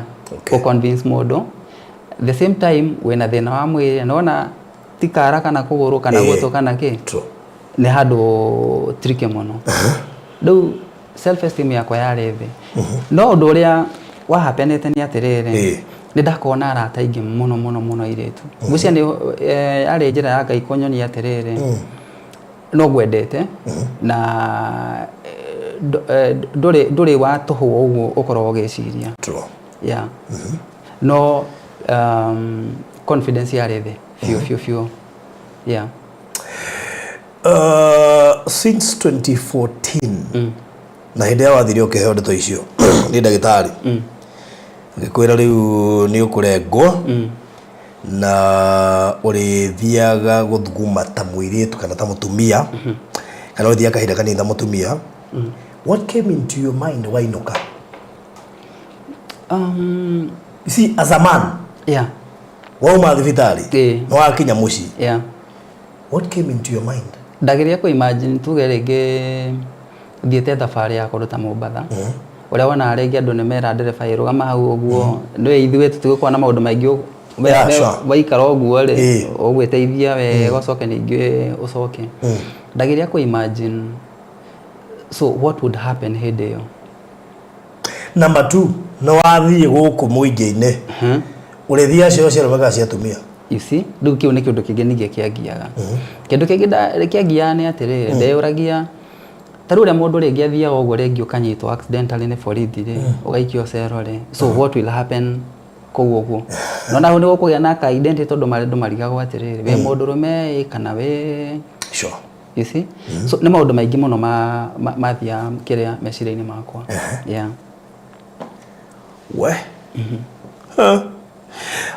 gũ convince mũndũ. The same time wĩna thĩna wa mwĩrĩ, nona ti kara kana kũgũrũ kana gũtũ kana kĩ, nĩ handũ tricky mũno. Rĩu self esteem yakwa yarĩ thĩ. No ũndũ ũrĩa wahapenete nĩ atĩrĩrĩ, nĩ ndakorwo na arata aingĩ mũno mũno mũno airĩtu. Ngwĩciria nĩ yarĩ njĩra ya Ngai kũnyonia atĩrĩrĩ, no ngwendete na ndũrĩ wa tũhũ ũguo ũkoragwo ũgĩciria. Yeah. No confidence yarĩ thĩ biũ biũ biũ. Yeah. Since 2014 na hĩndĩ ĩrĩa wathire ũkĩheo ndeto icio nĩ ndagĩtarĩ agĩkwĩra rĩu nĩ ũkũrengwo na ũrĩthiaga gũthuguma ta mũirĩtu kana ta mũtumia kana ũrĩthiaga kahinda kanini ta mũtumia, what came into your mind wainũka? You see, as a man, wauma thibitarĩ na wakinya mũciĩ, what came into your mind? Ndageria kũ imagine, tuge rĩngĩ thiĩte thabarĩ ya kũndũ ta Mombatha, ũrĩa wonaga rĩngĩ andũ nĩ mera ndereba ĩrũgama hau ũguo, nĩwe ithuĩ tũtigũkorwo na maũndũ maingĩ. Waikara ũguo rĩ, ũgwĩteithia wega, ũcoke ningĩ ũcoke. Ndageria kũ imagine, so what would happen hĩndĩ ĩyo? Number two, nĩ wathiĩ gũkũ mũingĩ-inĩ, ũrĩthiaga cioro cia arũme kana cia atumia? You see, rĩu kĩu nĩ kĩũndũ kĩngĩ ningĩ kĩangiaga. Kĩndũ kĩngĩ kĩangiaga nĩ atĩrĩrĩ, ndeyũragia ta rĩu ũrĩa mũndũ rĩngĩ athiaga ũguo, rĩngĩ ũkanyitwo accidentally nĩ borithi rĩ, ũgaikio cero rĩ, so what will happen kũu ũguo? Nona hau nĩ gũkũgĩa na ka identity, tondũ andũ marigagwo atĩrĩrĩ, wĩ mũndũrũme ĩ kana wĩ You see, so nĩ maũndũ maingĩ mũno mathiaga kĩrĩa meciria-inĩ makwa, yeah. We. Huh.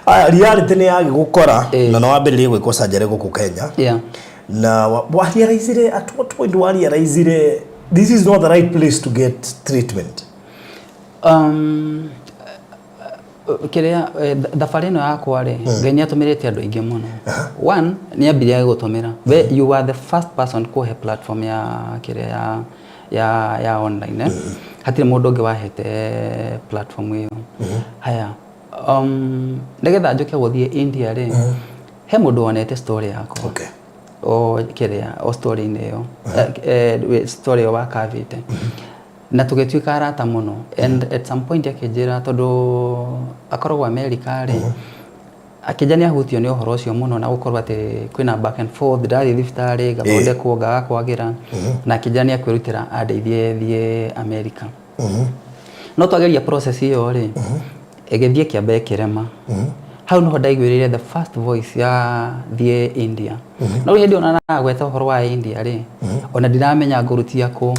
Aya, reality nĩ yagĩgũkora na nĩ wambĩrĩria gwĩkwo surgery gũkũ Kenya na wa realize at what point wa realize this is not the right place to get treatment? Kĩrĩa thabarĩ ĩno yakwa rĩ, Ngai nĩ atũmĩrĩte andũ aingĩ mũno. One, nĩ ambirie gũtũmĩra we, you are the first person kũhe platform ya kĩrĩa ya online, eh? Hatirĩ mũndũ ũngĩ wahete platform ĩyo. Haya, nĩgetha njũke gũthiĩ India rĩ, he mũndũ wonete story yakwa o kĩrĩa o story-inĩ ĩyo, story ĩyo wakavĩte, na tũgĩtuĩka arata mũno, and at some point akĩnjĩra, tondũ akoragwo America rĩ, akĩnja nĩ ahutio nĩ ũhoro ũcio mũno na gũkorwo atĩ kwĩna back and forth, ndathiĩ thibitarĩ ngathondekwo ngaga kwagĩra, na akĩnjĩra nĩ akwĩrutĩra andeithie thiĩ America. No twageria process ĩyo rĩ, ĩgĩthiĩ kĩamba ĩkĩrema. Hau niho ndaiguĩrĩire the first voice ya thiĩ India. No rĩu hĩndĩ ĩyo ona nagweta ũhoro wa India rĩ, ona ndiramenya ngũrutia kũ.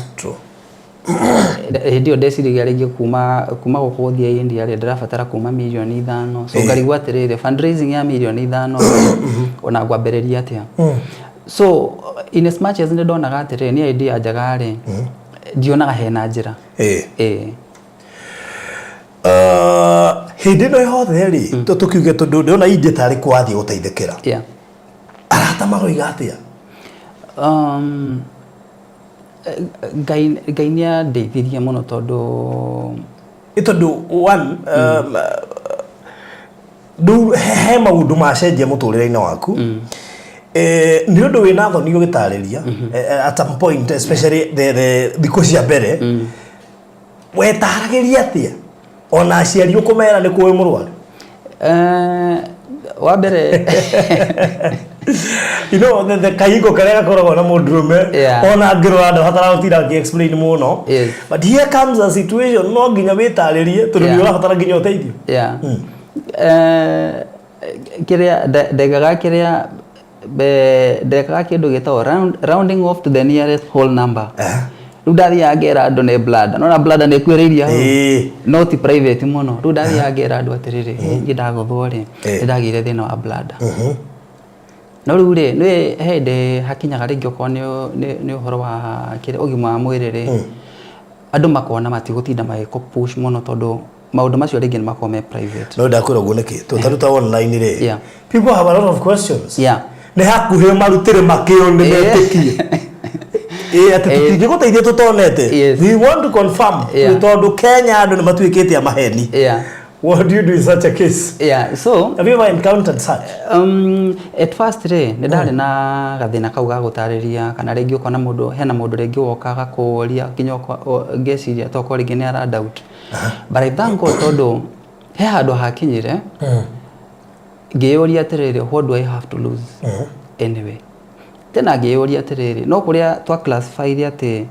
Hĩndĩ ĩyo ndeciragia rĩngĩ kuma gũkũ gũthiĩ India rĩ, ndĩrabatara kuma 5 million, so ngarigwo atĩrĩrĩ, fundraising ya 5 million ona ngwambĩrĩria atĩa? So in as much as nĩ ndonaga atĩrĩrĩ nĩ idea njega rĩ, ndionaga hena njĩra. Ĩĩ. Hĩndĩ ĩno yothe rĩ, tũkiuge tondũ ndĩrona India tarĩ kwathiĩ gũteithĩkĩra, arata maroiga atĩa? Ngai nĩ andeithirie mũno tondũ Ĩ tondũ one, rĩu he maũndũ macenjia mũtũrĩre-inĩ waku. Nĩ ũndũ wĩna thoni ũgĩtarĩria at some point, especially the thikũ cia mbere, wetaragĩria atĩa ona aciari ũkũmera nĩ kũĩ mũrwaru? Wa mbere, the kahingo karĩa gakoragwo na mũndũrũme ona angĩrora ndabatara gũtinda akĩ explain mũno, but here comes a situation no nginya wĩtarĩrie tondũ nĩ ũrabatara nginya ũteithio. Yeah. Kĩrĩa ndegaga kĩrĩa Ndekaga kĩndũ gĩtagwo rounding off to the nearest whole number. Rĩu ndathiaga ngera andũ nĩ bladder, nona bladder nĩ ĩkuhĩrĩirie hau, no ti private mũno. Rĩu ndathiaga ngera andũ atĩrĩrĩ, niĩ ndagũthwo rĩ, nĩ ndagĩire thĩna wa bladder. No rĩu rĩ, nĩ he hĩndĩ hakinyaga rĩngĩ okorwo nĩ ũhoro wa kĩrĩa ũgima wa mwĩrĩ rĩ, andũ makona matigũtinda magĩkũ push mũno tondũ maũndũ macio rĩngĩ nĩ makoragwo me private. No ndakwĩra ũguo nĩkĩ tũtaruta online rĩ, people have a lot of questions. Nĩ hakuhĩ marutĩre makĩo nĩ metĩkie ĩ atĩ tũtingĩgũteithia tũtonete. We want to confirm, tondũ Kenya andũ nĩ matuĩkĩte a maheni. What do you do in such a case? Yeah, so Have you ever encountered such? At first rĩ, nĩ ndarĩ na gathĩna kau ga gũtarĩria, kana rĩngĩ ũkona mũndũ, hena mũndũ rĩngĩ woka agakũria nginya ngeciria tokorwo rĩngĩ nĩ ara doubt, but I thank God tondũ he handũ hakinyire ngĩyũria atĩrĩrĩ, what do I have to lose anyway? Tena ngĩyũria atĩrĩrĩ, no kũrĩa twa classify atĩ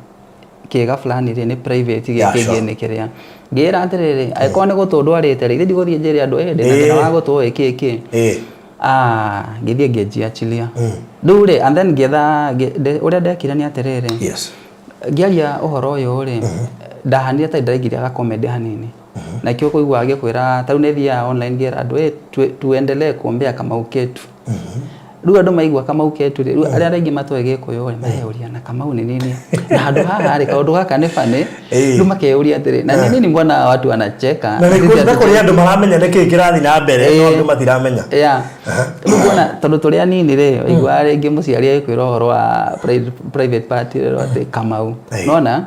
kĩga fulani rĩ nĩ private, gĩkĩ kĩngĩ nĩ kĩrĩa. Ngĩĩra atĩrĩrĩ, angĩkorwo nĩ gũtũ ndwarĩte rĩ, ithe ndigũthiĩ njĩre andũ, "Ĩ, ndĩna thĩna wa gũtũ, ĩ kĩ kĩ." Ah, ngĩthiĩ ngĩnjiachilia rĩu rĩ, and then ngĩetha ũrĩa ndekire nĩ atĩrĩrĩ, ngĩaria ũhoro ũyũ rĩ, ndahanire ta ndĩraingĩria gacomedy hanini, na kĩo kũigua gĩkwĩra ta rĩu nĩ thiaga online ngĩra andũ, "Ĩ, tuendelee kuombea Kamau ketu." Rĩu andũ maigua Kamau ketu rĩ, rĩu arĩa aingĩ matoĩ Gĩkũyũ rĩ, mareyũria na Kamau nĩ nini, na handũ haha rĩ, kaũndũ gaka nĩ funny. Rĩu makeyũria atĩrĩ, na nĩ nini mbona watu wanacheka? Na nĩ kũrĩ andũ maramenya nĩ kĩĩ kĩrathiĩ na mbere, no angĩ matiramenya. Yeah, rĩu kuona tondũ tũrĩ anini rĩ, waiguaga rĩngĩ mũciari agĩkwĩra ũhoro wa private part rĩrĩa atĩ Kamau. Nona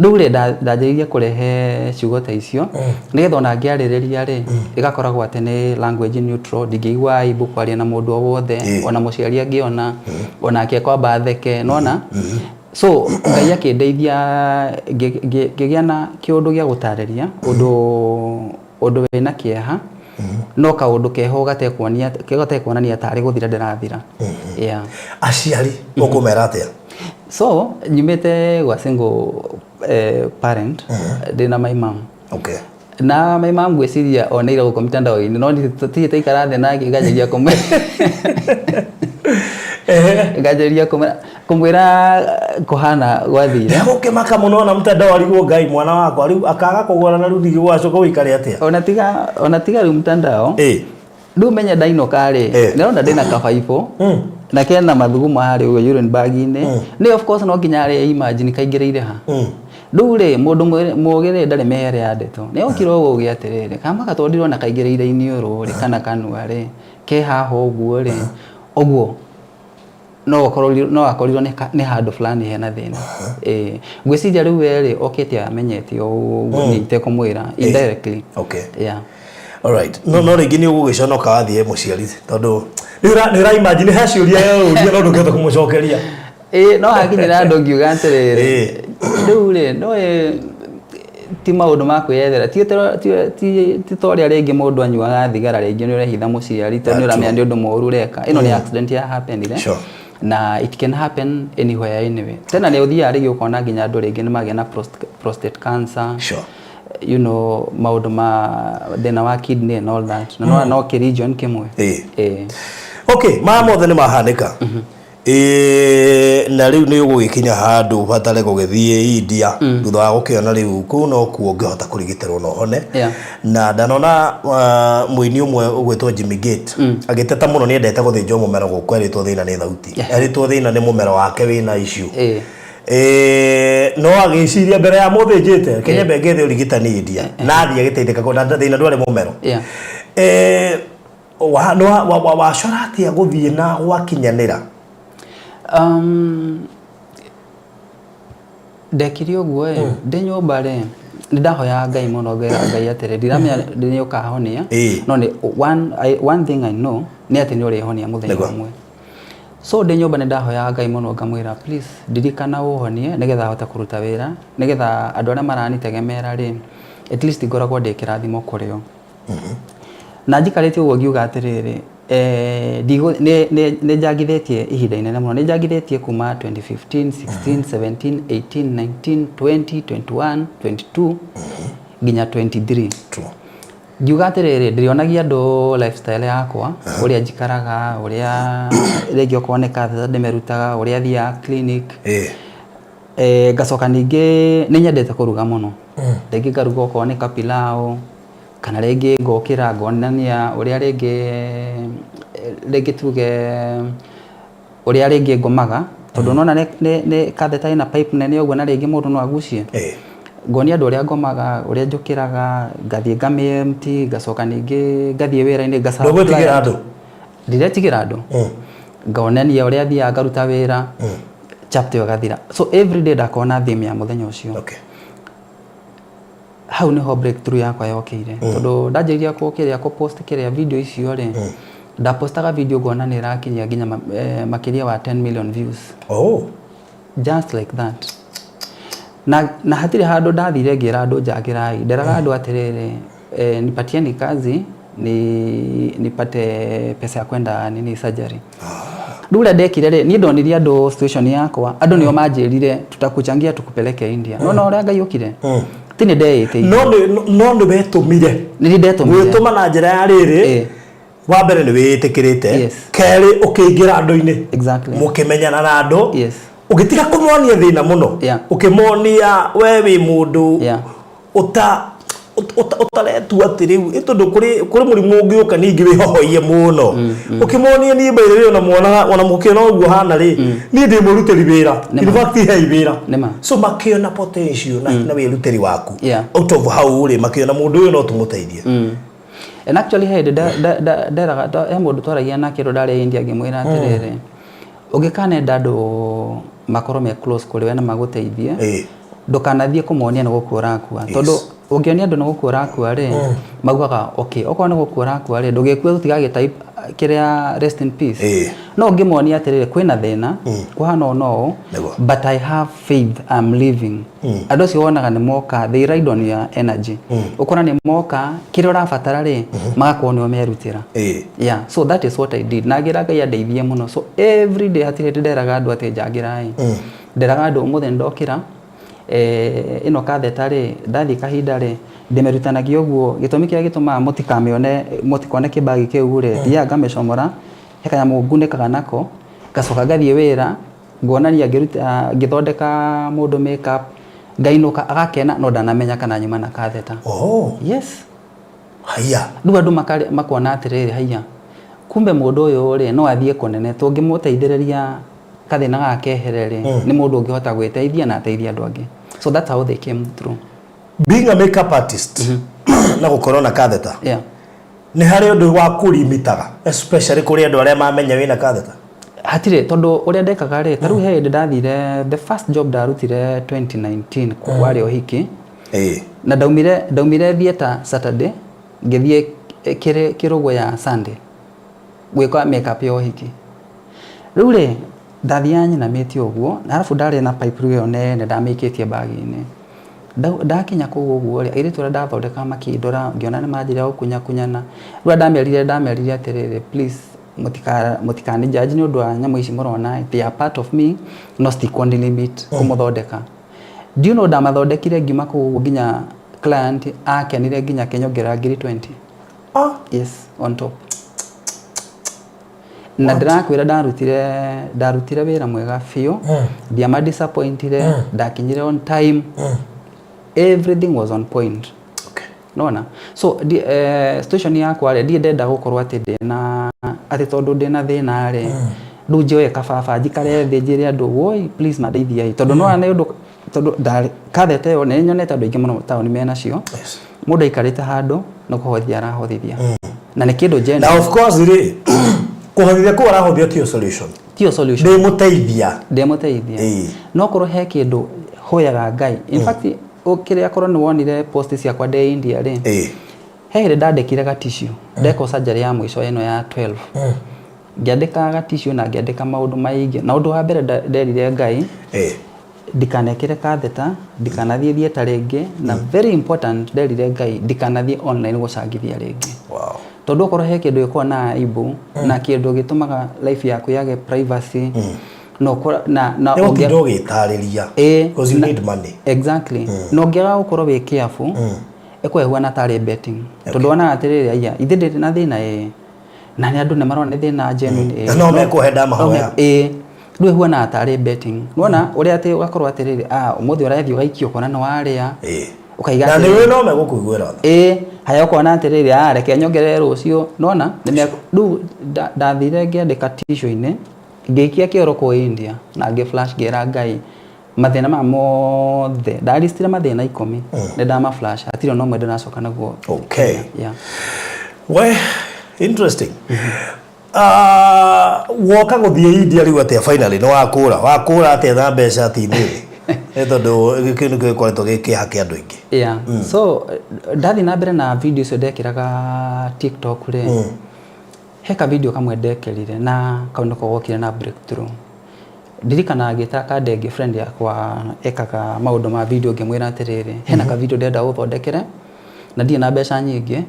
rĩu rĩ, ndanjĩrĩirie kũrehe ciugo ta icio nĩgetha ona ngĩarĩrĩria rĩ, ĩgakoragwo atĩ nĩ language neutral, ndingĩigua aibu kwaria na mũndũ o wothe, ona mũciari angĩona, onake kwamba atheke, nona. So Ngai akĩndeithia ngĩgĩa na kĩũndũ gĩa gũtarĩria ũndũ wĩna kĩeha, no kaũndũ keho gatekuonia gatekuonania tarĩ gũthira ndĩrathira, yeah. Aciari ũkũmera atĩa? So nyumĩte gwa single parent, ndĩna my mom. Na my mom ngwĩciria oneire gũkũ mitandao-inĩ, no tũtirĩ twaikara thĩ nake nganjĩrĩria kũmwĩra kũhana gwathire. Gũkĩmaka mũno na mtandao, arigwo, "Ngai, mwana wakwa rĩu akaga kũgũra na rĩu ndigĩgwacoka ũikare atĩa?" Ona tiga rĩu mtandao, rĩu menye ndainũka rĩ, ndĩrona ndĩna kabaibũ na kena mathugumo harĩa ũguo urine bag-inĩ. Nĩ of course no nginya arĩ imagine kaingĩrĩire ha. Rĩu rĩ, mũndũ mũũgĩ rĩ, ndarĩ mĩhere ya ndeto, nĩ okire ũguo ũgĩ atĩrĩrĩ, kama tondũ ndĩrona kaingĩrĩire iniũrũ rĩ, kana kanua rĩ, ke haha ũguo rĩ, ũguo no akorirwo nĩ handũ fulani hena thĩna. Ĩĩ, ngwĩciria rĩu we rĩ, okĩte amenyete o ũguo niĩ itekũmwĩra indirectly. Yeah. Alright. No rĩngĩ nĩ ũgũgĩconoka wathiĩ mũciari tondũ nĩ ũra imagine he ciũria ũria no ndũngĩhota kũmũcokeria. Ĩĩ, no hakinyĩra andũ ngiuga atĩrĩrĩ, rĩu rĩ, no ĩ ti maũndũ ma kwĩyethera, ti ta ũrĩa rĩngĩ mũndũ anyuaga thigara, rĩngĩ nĩ ũrehitha mũciari tondũ nĩ ũramenya nĩ ũndũ mũũru ũreka. Ĩno nĩ accident ya happenire na it can happen anywhere anyway. Tena nĩ ũthiaga rĩngĩ ũkona nginya andũ rĩngĩ nĩ magĩa na prostate cancer, maũndũ ma thĩna wa kidney and all that, na no kĩ region kĩmwe. Ĩĩ. Okay, maya mothe nĩ mahanĩka. Ĩĩ, na rĩu nĩ ũgũgĩkinya handũ ũbatare gũgĩthiĩ India thutha wa gũkĩona rĩu kũu no kuo ũngĩhota kũrigitĩrwo na ũhone. Na ndanona mũini ũmwe ũgwĩtwo Jimmy Gate agĩteta mũno nĩ endete gũthĩnjwo mũmero gũkũ, erĩtwo thĩna nĩ thauti, erĩtwo thĩna nĩ mũmero wake wĩna issue. No agĩciria mbere ya mũthĩnjĩte Kenya mbenge ũrigitani India, na athiĩ agĩteithĩka na thĩna ndwarĩ mũmero. Wacora atĩa gũthiĩ na gwakinyanĩra? Ndekire ũguo ĩ, ndĩ nyũmba rĩ, nĩ ndahoyaga Ngai mũno, ngera Ngai atĩrĩ, ndiramenya nĩ ũkahonia, no nĩ one thing I know nĩ atĩ nĩ ũrĩhonia mũthenya ũmwe. So ndĩ nyũmba nĩ ndahoyaga Ngai mũno, ngamwĩra, "Please ndirikana ũhonie nĩgetha hote kũruta wĩra, nĩgetha andũ arĩa maranitegemera rĩ, at least ngoragwo ndĩ kĩrathimo kũrĩ o." Na njikarĩte ũguo ngiuga atĩrĩrĩ, nĩ njangithĩtie ihinda inene mũno, nĩ njangithĩtie kuma 2015, 16, 17, 18, 19, 20, 21, 22 nginya 23. True. Ngiuga atĩrĩrĩ, ndĩrĩonagia andũ lifestyle yakwa, ũrĩa njikaraga, ũrĩa rĩngĩ okorwo nĩ catheter ndĩmĩrutaga, ũrĩa thiaga clinic. Ngacoka ningĩ nĩ nyendete kũruga mũno. Rĩngĩ ngaruga okorwo nĩ kapilau, kana rĩngĩ ngokĩra ngonania ũrĩa rĩngĩ rĩngĩ tuge ũrĩa rĩngĩ ngomaga, tondũ nĩwona nĩ catheter ĩna pipe nene ũguo na rĩngĩ mũndũ no agucie. Ngonia andũ ũrĩa ngomaga, ũrĩa njũkĩraga, ngathiĩ ngamĩ empty, ngacoka ningĩ ngathiĩ wĩra-inĩ nga serve Ndũgwĩtigĩra client. andũ? Ndiretigĩra andũ. Ngonania ũrĩa thiaga ngaruta wĩra, chapter ĩyo ĩgathira. So every day ndakoragwo na theme ya mũthenya ũcio. Hau nĩho breakthrough yakwa yokĩire. Tondũ ndanjĩrĩria kĩrĩa kũ post kĩrĩa video icio rĩ, ndapostaga video ngona nĩ ĩrakinyia nginya makĩria wa 10 million views. Oh. Just like that. Na hatirĩ handũ ndathire ngĩra andũ njangĩrai. Nderaga andũ atĩrĩrĩ, nipatieni kazi ni nipate pesa ya kwenda nini surgery. Rĩu ũrĩa ndekire rĩ, niĩ ndonirie andũ situation yakwa, andũ nĩo manjĩrire tutakuchangia tukupeleke India. Nĩwona ũrĩa Ngai okire? Ti nĩ ndeĩtĩirie. No nĩ wetũmire. Nĩ niĩ ndetũmire. Gwĩtũma na njĩra ya rĩrĩ, wa mbere nĩ wĩĩtĩkĩrĩte, kerĩ ũkĩingĩra andũ-inĩ, mũkĩmenyana na andũ, ũgĩtiga kũmonia thĩna mũno, ũkĩmonia we wĩ mũndũ ũta ũtaretua atĩ rĩu ĩ tondũ kũrĩ kũrĩ mũrimũ ũngĩũka ningĩ wĩhohoie mũno ũkĩmonia niĩ by the way ona mwonaga ona mũkĩona ũguo hana rĩ niĩ ndĩ mũrutĩri wĩra. Nĩ In ma. fact hei wĩra. Nĩ ma. So makĩona potential na wĩrutĩri waku. Out of hau rĩ, makĩona mũndũ ũyũ no tũmũteithie. And actually he hĩndĩ nderaga he mũndũ twaragia nake rĩrĩa ndarĩ India, ngĩmwĩra atĩrĩrĩ, ũngĩkanenda andũ makorwo me close kũrĩ we na magũteithie, ndũkanathiĩ kũmonia nĩ gũkua ũrakua, tondũ ũngĩonia andũ nĩ gũkua ũrakua rĩ, maugaga okay, okorwo nĩ gũkua ũrakua rĩ, ndũgĩkue tũtigagĩ type kĩrĩa rest in peace. No ũngĩmonia atĩrĩrĩ, kwĩna thĩna kũhana ũũ na ũũ, but I have faith, I'm living, andũ acio wonaga nĩ moka, they ride on your energy. Ũkona nĩ moka, kĩrĩa ũrabatara rĩ, magakorwo nĩo merutĩra. Yeah, so that is what I did, na ngĩra Ngai andeithie mũno. So every day hatirĩ hĩndĩ nderaga andũ atĩ njangĩrai. Nderaga andũ ũmũthĩ nĩndokĩra, ĩno catheter rĩ, ndathiĩ kahinda rĩ, ndĩmĩrutanagia ũguo. Gĩtũmi kĩrĩa gĩtũmaga mũtikamĩone, mũtikone kĩbagi kĩu rĩ, thiaga ngamĩcomora, he kanyamũ ngunĩkaga nako, ngacoka ngathiĩ wĩra, ngonania ngĩruta, ngĩthondeka mũndũ makeup, ngainũka agakena, no ndanamenya kana nyuma na catheter. Oh. Yes. Haiya. Rĩu andũ makona atĩrĩrĩ, haiya, kumbe mũndũ ũyũ rĩ, no athiĩ kũnene, tũngĩmũteithĩrĩria kathĩna gaka kehere rĩ, nĩ mũndũ ũngĩhota gwĩteithia na ateithie andũ angĩ. So that's how they came through. Being a makeup artist na gũkorwo na catheter, nĩ harĩ ũndũ wa kũrimitaga, especially kũrĩ andũ arĩa mamenya wĩna catheter? Hatirĩ, tondũ ũrĩa ndekaga rĩ, ta rĩu he hĩndĩ ndathire, the first job ndarutire 2019 warĩ ũhiki. Na ndaumire theatre Saturday, ngĩthiĩ kĩrũgũ ya Sunday gwĩka makeup ya ũhiki. Rĩu rĩ, ndathiaga nyinamĩtie ũguo, na arabu ndarĩ na pipe ĩyo nene ndamĩikĩtie bag-inĩ. Ndakinya kũu ũguo rĩ, airĩtu arĩa ndathondekaga makĩndora, ngĩona nĩ manjĩrĩria gũkunyakunyana. Rĩu ndamerire atĩrĩrĩ, please mũtikani judge nĩ ũndũ wa nyamũ ici mũrona, they are part of me, no citikũni limit kũmũthondeka. Do you know ndamathondekire ngiuma kũu ũguo nginya client akenire nginya akĩnyongerera ngiri 20. Ah. Yes, on top. Na ndĩrakwĩra ndarutire wĩra mwega biũ, ndiama disappointire, ndakinyire on time, everything was on point. Nona so situation yakwa rĩ, ndirĩ ndenda gũkorwo atĩ ndĩna atĩ tondũ ndĩna thĩna rĩ, rĩu njoe kababa njikare thĩ njĩre andũ woi please mandeithiai, tondũ nona nĩ ũndũ tondũ ndarĩ catheter ĩyo nĩ nyonete andũ aingĩ mũno taũni menacio. Mũndũ aikarĩte handũ no kũhothithia arahothithia, na nĩ kĩndũ genuine. Na of course rĩ, kũhothithia kũu arahothia tiyo solution. Tiyo solution. Ndĩmũteithia. Ndĩmũteithia. No korwo he kĩndũ hoyaga Ngai, in fact kĩrĩa korwo nĩ wonire post ciakwa ndĩ India rĩ, he hĩndĩ ndandĩkire gatissue, ndekwo surgery ya mũico ĩno ya 12, ngĩandĩka gatissue na ngĩandĩka maũndũ maingĩ, na ũndũ wa mbere nderire Ngai ndikanekĩre catheter, ndikanathiĩ theatre rĩngĩ, na very important nderire Ngai ndikanathiĩ online gũcangithia rĩngĩ. Tondũ okorwo he kĩndũ gĩkoragwo na aibu na kĩndũ gĩtũmaga life yaku yage privacy, na na Nĩ gũtinda ũgĩtarĩria. Ĩĩ. Because you need money. Exactly. Na ũngĩaga gũkorwo wĩ careful, Ĩkoragwo ĩhuana tarĩ betting, tondũ wonaga atĩrĩrĩ, aya ithe ndĩrĩ na thĩna, ĩĩ, na nĩ andũ nĩ marona nĩ thĩna genuine, ĩĩ. Na no mekũhe ndamahoya. Ĩĩ, rĩu ĩhuanaga tarĩ betting, nĩwona ũrĩa atĩ ũgakorwo atĩrĩrĩ, ah, ũmũthĩ ũrathiĩ ũgaikio ũkona nĩ warĩa, ũkaiga Na nĩ atĩrĩrĩ, we no megũkũiguĩra tha. Ĩĩ, haya, ũkona atĩrĩrĩ, ah, reke nyongerere rũciũ, nĩwona rĩu ndathire ngĩandĩka tissue-inĩ, ngĩikia kĩoro kũu India na ngĩ flash, ngĩra Ngai mathĩna maya mothe ndaristire, mathĩna 10 nĩ ndama flash, hatirĩ ona ũmwe ndĩracoka naguo. Yeah. We, interesting. Woka gũthiĩ India rĩu atĩa? Finally nĩ wakũra, wakũra atĩa na mbeca ti nini? Nĩ tondũ gĩkĩ nĩkĩo gĩkoretwo gĩ kĩeha kĩa andũ aingĩ. Yeah. So ndathiĩ na mbere na video icio ndekĩraga TikTok rĩ, he ka video kamwe ndekĩrire na kau nĩko gokire na breakthrough. Ndirikanaga ngĩta kandenge friend yakwa ekaga maũndũ ma video, ngĩmwĩra atĩrĩrĩ, hena ka video ndĩrenda ũthondekere na ndirĩ na mbeca nyingĩ,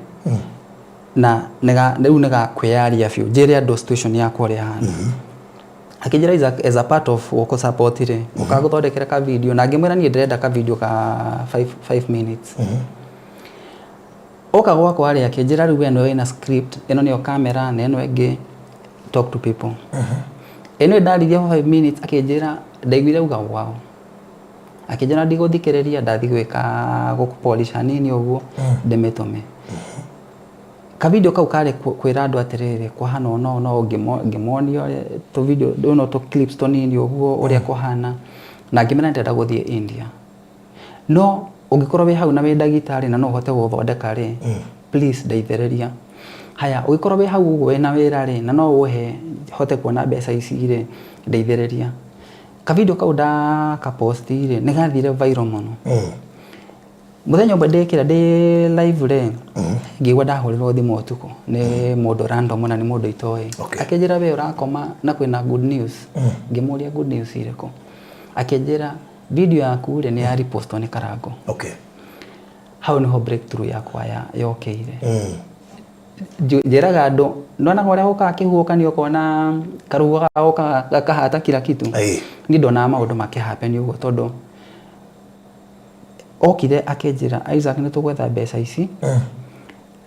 na rĩu nĩ gakwĩyaria biũ, njĩre andũ situation yakwa ũrĩa ĩhana. Akĩnjĩra, "Isaac, as a part of gũkũ support rĩ, ũkagũthondekera ka video." Na ngĩmwĩra niĩ ndĩrenda ka video ka 5 minutes. Oka gwakwa rĩ, akĩnjĩra, "Rĩu we nĩwe wĩna script ĩno, nĩyo camera na ĩno ĩngĩ, talk to people." Ĩno ndaririe for 5 minutes, akĩnjĩra, ndaiguire auga wow. Akĩnjĩra ndigũthikĩrĩria, ndathiĩ gwĩka gũkũpolish hanini ũguo, ndĩmĩtũme. Kavideo kau karĩ kwĩra andũ atĩrĩrĩ, kwahana ũũ no no ngĩmonia ũrĩa tũ video no tũ clips tũnini ũguo ũrĩa kũhana, na ngĩmera ndĩrenda gũthiĩ India, no ũngĩkorwo wĩ hau na wĩ ndagĩtarĩ na no ũhote gũthondeka rĩ, please ndeithĩrĩria. Haya, ũngĩkorwo wĩ hau ũguo wĩna wĩra rĩ, na no ũhe hote kuona mbeca ici rĩ, ndeithĩrĩria. Kavideo kau ndakaposti rĩ, nĩ gathire viral mũno. Mũthenya ũmwe ndĩkĩra ndĩ live rĩ, ngĩigua ndahũrĩrwo thimũ ũtukũ nĩ mũndũ random, na nĩ mũndũ itoĩ. Akĩnjĩra, "We ũrakoma na kwĩna good news." Ngĩmũria, "Good news ĩrĩkũ?" Akĩnjĩra, "Video yaku rĩ, nĩ ya repostwo nĩ Karango." Hau nĩho breakthrough yakwa ya yokĩire. Njĩraga andũ, ndonaga ũrĩa gũkaga kĩhuhũkanio, ũkona karũhuho gagoka gakahata kila kitu. Niĩ ndonaga maũndũ makĩhappen ũguo, tondũ okire akĩnjĩra, "Isaac, nĩ tũgwetha mbeca ici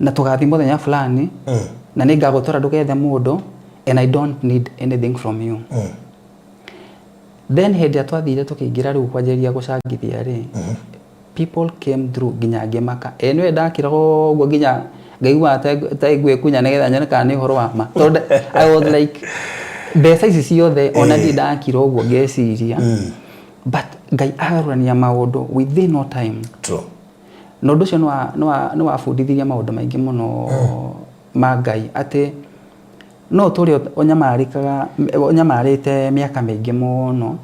na tũgathiĩ mũthenya fulani, na nĩ ngagũtwara ndũgethe mũndũ, and I don't need anything from you." Then hĩndĩ ĩrĩa twathire tũkĩingĩra rĩu kwanjĩrĩria gũcangithia rĩ, people came through nginya ngĩmaka. Ĩ nĩwe ndakiraga ũguo nginya ngaiguaga ta ngwĩkunya nĩgetha nyone kana nĩ ũhoro wa ma, tondũ I was like, mbeca ici ciothe ona ndirĩ ndakira ũguo ngeciria. But Ngai agarũrania maũndũ within no time. Na ũndũ ũcio nĩ wabundithirie maũndũ maingĩ mũno ma Ngai, atĩ no ũtũre ũnyamarĩkaga, ũnyamarĩte mĩaka mĩingĩ mũno,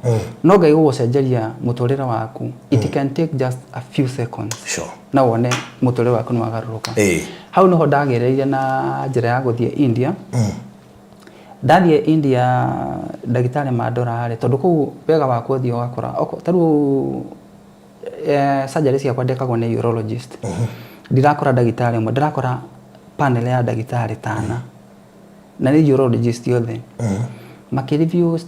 no Ngai gũgũcenjeria mũtũrĩre waku, it can take just a few seconds na wone mũtũrĩre waku nĩ wagarũrũka. Hau nĩho ndagereire na njĩra ya gũthiĩ India. Ndathiĩ India, ndagĩtarĩ mandora rĩ, tondũ kũu wega waku ũthiĩ ũgakora ta rĩu surgery ciakwa ndekagwo nĩ urologist, ndirakora ndagĩtarĩ ũmwe, ndĩrakora panel ya ndagĩtarĩ tana, na nĩ urologist othe. Makĩ review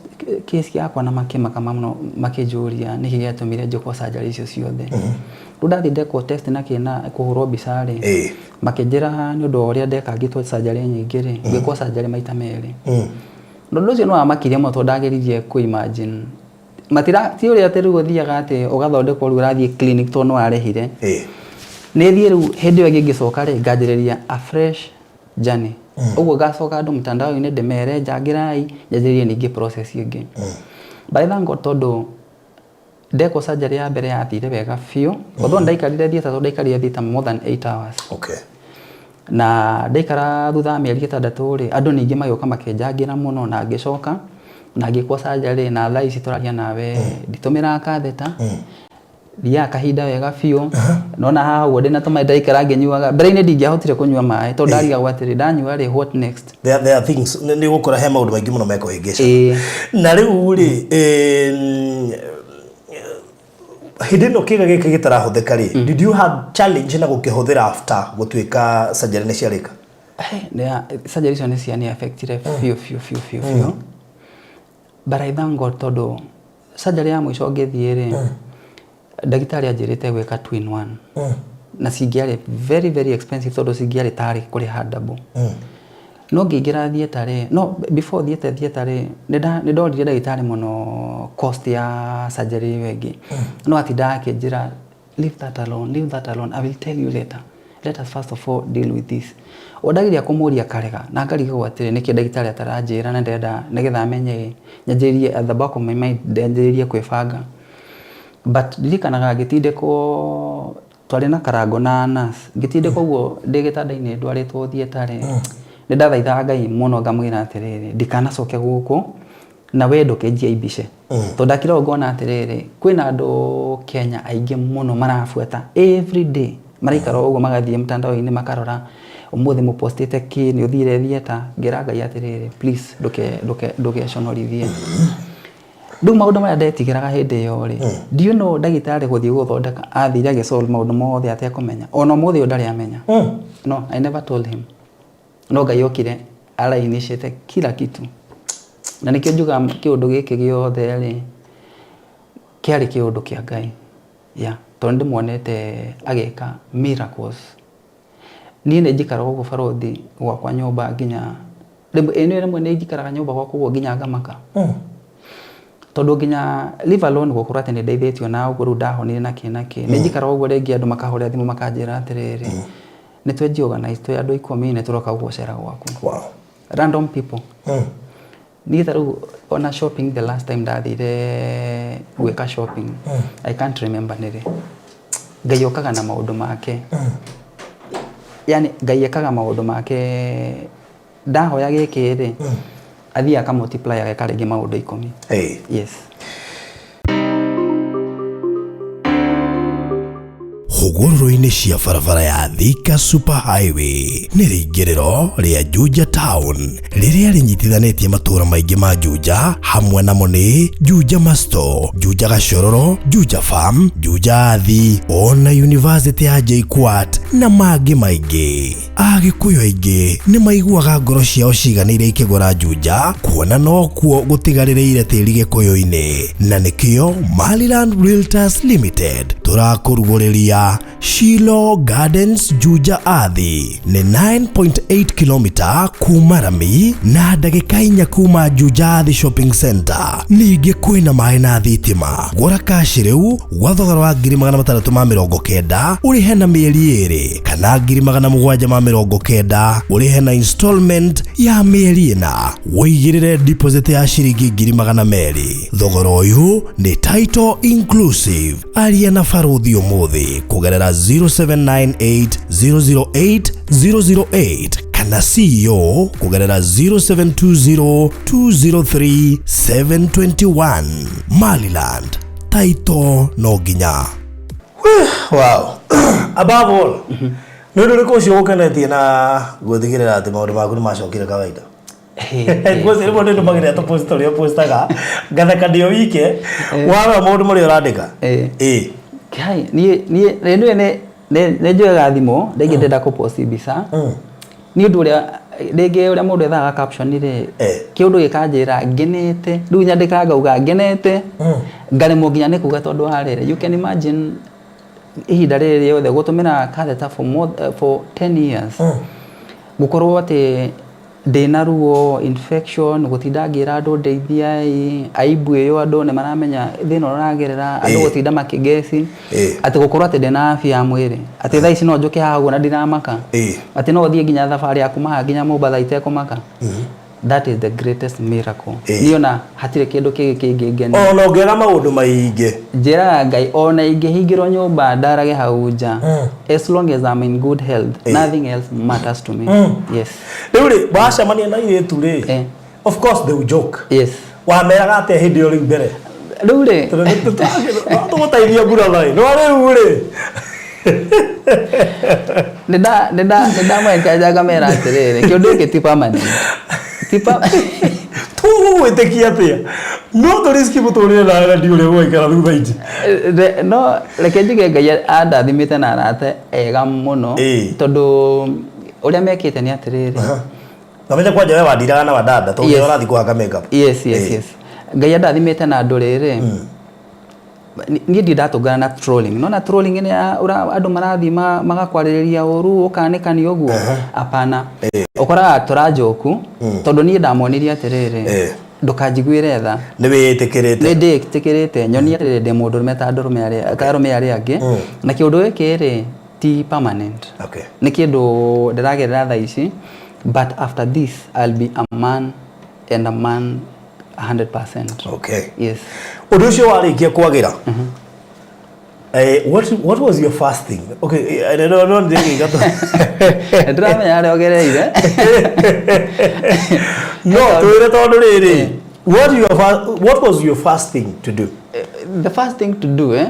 case yakwa na makĩmaka mũno, makĩnjũria nĩkĩ gĩatũmire njĩkwo surgery icio ciothe. Rĩu ndathiĩ ndekwo test na kĩna kũhũrwo mbica rĩ, makĩnjĩra nĩ ũndũ wa ũrĩa ndekangĩtwo surgery nyingĩ rĩ, ngĩkwo surgery maita merĩ. Na ũndũ ũcio nĩ wamakirie mũno, tondũ ndageririe kũ imagine matira ti ũrĩa atĩ rĩu ũthiaga atĩ ũgathondekwo, rĩu ũrathiĩ clinic tondũ nĩ warĩhire. Nĩ thiĩ rĩu hĩndĩ ĩyo ĩngĩ ngĩcoka rĩ, nganjĩrĩria a fresh journey ũguo, ngacoka andũ mtandao-inĩ ndĩmere njangĩrai, njanjĩrĩrie ningĩ process ĩngĩ. But I thank God, tondũ ndekwo surgery ya mbere yathire wega biũ, although ndaikarire theatre, tondũ ndaikarire theatre more than 8 hours. Na ndaikara, thutha wa mĩeri 6 rĩ, andũ ningĩ magĩũka makĩnjangĩra mũno, na ngĩcoka na ngĩkwo surgery, na thaa ici tũraria nawe nditũmĩraga catheter, thiaga kahinda wega biũ. Nona haha ũguo ndĩna tũmaĩ ndaikara ngĩnyuaga, mbere-inĩ ndingĩahotire kũnyua maĩ, tondũ ndarigagwo atĩrĩ, ndanyua rĩ, what next? There are things nĩ ũgũkora he maũndũ maingĩ mũno mekũhĩngĩca. Na rĩu rĩ, hĩndĩ ĩno kĩga gĩkĩ gĩtarahũthĩka rĩ, did you have challenge na gũkĩhũthĩra after gũtuĩka surgery nĩ ciarĩka? Surgery icio nĩ ciani affectire biũ biũ biũ biũ biũ, but I thank God, tondũ surgery ya mũico ngĩthiĩ rĩ, ndagĩtarĩ anjĩrĩte gwĩka two in one. Na cingĩarĩ very very expensive tondũ cingĩarĩ tarĩ kũrĩha double. No ngĩingĩra theatre rĩ, no before thiĩte theatre rĩ, nĩ ndoririe ndagĩtarĩ mũno cost ya surgery ĩyo ĩngĩ. No atindaga akĩnjĩra leave that alone, leave that alone, I will tell you later. Let us first of all deal with this. O ndageria kũmũria akarega na ngarigagwo atĩrĩ nĩkĩ ndagĩtarĩ ataranjĩra na ndĩrenda nĩgetha menye nyanjĩrĩrie at the back of my mind nyanjĩrĩrie kwĩbanga. But ndirikanaga ngĩtindĩkwo twarĩ na karango na nurse ngĩtindĩkwo ũguo ndĩ gĩtanda-inĩ ndwarĩtwo theatre rĩ, nĩ ndathaithaga Ngai mũno ngamwĩra atĩrĩrĩ ndikanacoke gũkũ na we ndũkĩnjiaibishe. Tondũ ndakira ũguo ngona atĩrĩrĩ kwĩna andũ Kenya aingĩ mũno marabuata every day maraikara o ũguo magathiĩ mtandao-inĩ makarora ũmũthĩ mũpostĩte kĩ nĩ ũthire theatre ngĩra Ngai atĩrĩrĩ please ndũgeconorithie. Rĩu maũndũ marĩa ndetigĩraga hĩndĩ ĩyo rĩ, do you know ndagĩtarĩ gũthiĩ gũthondeka athire agĩ solve maũndũ mothe atekũmenya. Ona ũmũthĩ ũyũ ndarĩ amenya. No, I never told him. No Ngai okire alainishĩte kila kitu. Na nĩkĩo njugaga kĩũndũ gĩkĩ gĩothe rĩ, kĩarĩ kĩũndũ kĩa Ngai. Yeah, tondũ nĩndĩmuonete agĩka miracles. Niĩ nĩ njikaraga ũguo barũthi gwakwa nyũmba nginya rĩmwe ĩ rĩmwe nĩ njikaraga nyũmba gwakwa ũguo nginya ngamaka. Tondũ nginya leave alone gũkorwo atĩ nĩ ndeithĩtio na ũguo rĩu ndahonire na kĩ na kĩ. Nĩ njikaraga ũguo rĩngĩ andũ makahũrĩra thimũ makanjĩra atĩrĩrĩ, nĩ twenji organize twĩ andũ ikũmi nĩ tũroka gũgũcera gwaku. Random people. Niĩ ta rĩu ona shopping the last time ndathire gwĩka shopping, I can't remember nĩ rĩ. Ngai okaga na maũndũ make. Yani Ngai ekaga maũndũ make ndahoya gĩkĩ rĩ, athiĩ aka multiply ageka rĩngĩ maũndũ 10. Yes. Hũgũrũrũ-inĩ cia barabara ya Thika Super Highway nĩ rĩingĩrĩro rĩa Juja Town rĩrĩa rĩnyitithanĩtie matũũra maingĩ ma Juja hamwe namo nĩ Juja Masto, Juja Gachororo, Juja Farm, Juja Athi ona University ya JKUAT na mangĩ maingĩ. Agĩkũyũ aingĩ nĩ maiguaga ngoro ciao ciganĩire ikĩgũra Juja kuona nokuo gũtigarĩrĩire tĩri gĩkũyũ-inĩ na nĩkĩo Maryland Realtors Limited tũrakũrugũrĩria Shilo Gardens Juja Athi nĩ 9.8 km kuma rami na ndagĩka 4 kuma Juja Athi Shopping Center. Ningĩ kwĩna maĩ na thitima. Gũra kashi rĩu gwa thogora wa 690,000 ũrĩhe na mĩeri 2 kana 790,000 ũrĩhe na installment ya mĩeri 4 wĩigĩrĩre deposit ya ciringi 200,000. Thogora ũyũ nĩ title inclusive. Aria na barũthi ũmũthĩ kũgerera 0798 008 008 kana CEO kũgerera 0720 203 721. Maryland title no nginya. Wow. Above all, nĩ ũndũ ũrĩkũ ũcio ũkenetie na gũtigĩrĩra atĩ maũndũ maku nĩ macokire kawaida? Because rĩmwe nĩ ndũmagĩrĩra tũ post ũrĩa postaga ngatheka ndĩ o wike warora maũndũ marĩa ũrandĩka. Kai, niĩ niĩ niĩ nĩ nĩ njoyaga thimũ rĩngĩ ndĩrenda kũ post mbica nĩ ũndũ ũrĩa rĩngĩ ũrĩa mũndũ ethaga caption rĩ kĩũndũ gĩkanjĩra ngenete rĩu nyandĩkaga ngauga ngenete ngaremwo nginya nĩ kuga tondũ wa rĩrĩ you can imagine ihinda rĩrĩ rĩothe gũtũmĩra catheter for more, for 10 years gũkorwo atĩ ndĩna ruo infection gũtinda ngĩra andũ ndeithiai aibu ĩyo andũ nĩ maramenya thĩna ũrĩa ũragerera andũ gũtinda makĩngeci atĩ gũkorwo atĩ ndĩna afya ya mwĩrĩ atĩ thaa ici no njũke haha ũguo na ndiramaka atĩ no thiĩ nginya thabarĩ ya kuma haha nginya Mombatha itekũmaka. That is the greatest miracle. Niĩ ona hatirĩ kĩndũ kĩngĩ kĩngĩngenia. Ona ũngĩaga maũndũ maingĩ. Njĩraga Ngai ona ingĩhingĩrwo nyũmba ndarage hau nja as long as I'm in good health nothing else matters to me. Yes. Rĩu rĩ wacemania na airĩtu rĩ, of course they will joke. Yes. Wameraga atĩa hĩndĩ ĩyo rĩu mbere? Rĩu rĩ Tondũ tũgũteithia nguraro ĩ no rĩu rĩ nĩndamwenkeja ngamera atĩrĩrĩ kĩũndũ gĩkĩ ti permanent. Ti Tũgũgwĩtĩkia atĩa? No tũ risk mũtũrĩre nawe na ndiũĩ ũrĩa ũgũikara thutha inĩ. No reke njuge Ngai andathimĩte na arata ega mũno tondũ ũrĩa mekĩte nĩ atĩrĩrĩ. Namenya kwanja we wandiraga na wadada tondũ Yes. ũrathiĩ kũhaka makeup. Yes, yes, yes. Ngai andathimĩte na andũ rĩrĩ. Niĩ ndirĩ ndatũngana na trolling. Nona trolling nĩ andũ marathiĩ magakwarĩrĩria ũru, ũkanĩkanio ũguo. Hapana. Ũkoraga tũranjoku tondũ niĩ ndamonirie atĩrĩrĩ, ndũkanjiguĩre tha. Nĩ wĩĩtĩkĩrĩte. Nĩ ndĩĩtĩkĩrĩte, nyonie atĩrĩrĩ, ndĩ mũndũrũme ta andũrũme arĩa, ta arũme arĩa angĩ. Na kĩũndũ gĩkĩ rĩ, ti permanent. Nĩ kĩndũ ndĩragerera thaa ici, but after this I'll be a man and a man 100%. Yes. Ũndũ ũcio warĩkia kwagĩra, what was your first thing? Okay, no, no, ndĩgĩka. Ndĩramenya harĩa ũgereire. No twĩre tondũ rĩrĩ, what was your first thing to do? The first thing to do, eh?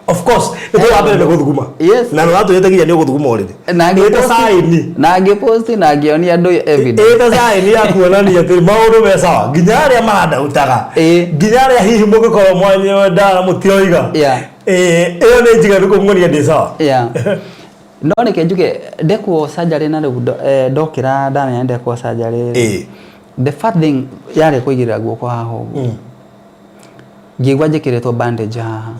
Of course, nĩ tũ wa mbere nĩ gũthuguma. Na nĩ watwĩrĩte nginya nĩ ũgũthuguma ũrĩrĩ. Na Ĩte ngĩpost sign. Na ngĩpost na ngĩonia andũ evidence. Ĩte sign ya kuonania atĩ maũndũ me sawa, nginya arĩa marandautaga, nginya arĩa hihi mũngĩkorwo mwanyendaga mũtiroiga. Ĩyo nĩ njiganu kũmuonia ndĩ sawa. Yeah. No reke njuge ndekwo surgery na rĩu ndokĩra ndamenya ndekwo surgery rĩ. The first thing yarĩ kũigĩrĩra guoko haha ũguo. Ngĩigua njĩkĩrĩtwo bandage haha.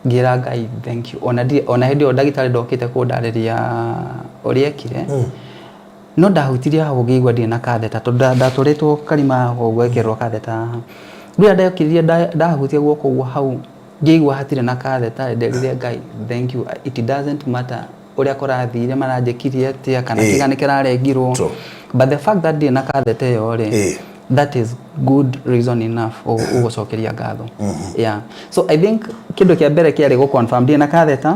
Ngĩra Ngai thank you. Ona ndirĩ, ona hĩndĩ ĩyo ndagĩtarĩ ndokĩte kũndarĩria ũrĩa ekire. No ndahutirie hau ngĩigua ndirĩ na katheta tondũ ndatũrĩtwo karima haha ũguo ngekĩrĩrwo katheta haha. Rĩrĩa ndokĩrire ndahutia guoko ũguo hau ngĩigua hatirĩ na katheta, nderire Ngai thank you, it doesn't matter ũrĩa kũrathire, maranjĩkirie atĩa kana kĩga nĩ kĩrarengirwo. But the fact that ndirĩ na katheta ĩyo rĩ, that is good reason enough ũgũcokeria ngatho. Yeah. So I think kĩndũ kĩa mbere kĩarĩ gũ confirm ndirĩ na katheta.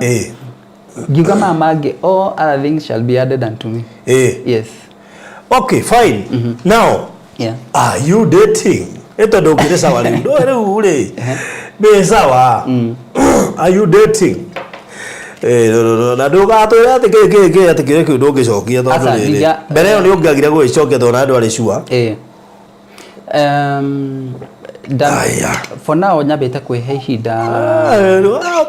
Ngiuga maya mangĩ, all other things shall be added unto me. Yes. Okay, fine. Now, are you dating? Ĩ tondũ ũkĩrĩ sawa rĩu. Ndũĩ rĩu rĩ. Ndĩ sawa. Are you dating? No, no, no, na ndũgatwĩre atĩ kĩ kĩ kĩ atĩ kĩrĩa kĩu ndũngĩcokia tondũ Aca, rĩrĩ. Mbere ĩyo nĩ ũngĩagire gũgĩcokia tondũ na ndwarĩ sure. Aya. For now nyambĩte kwĩhe ihinda.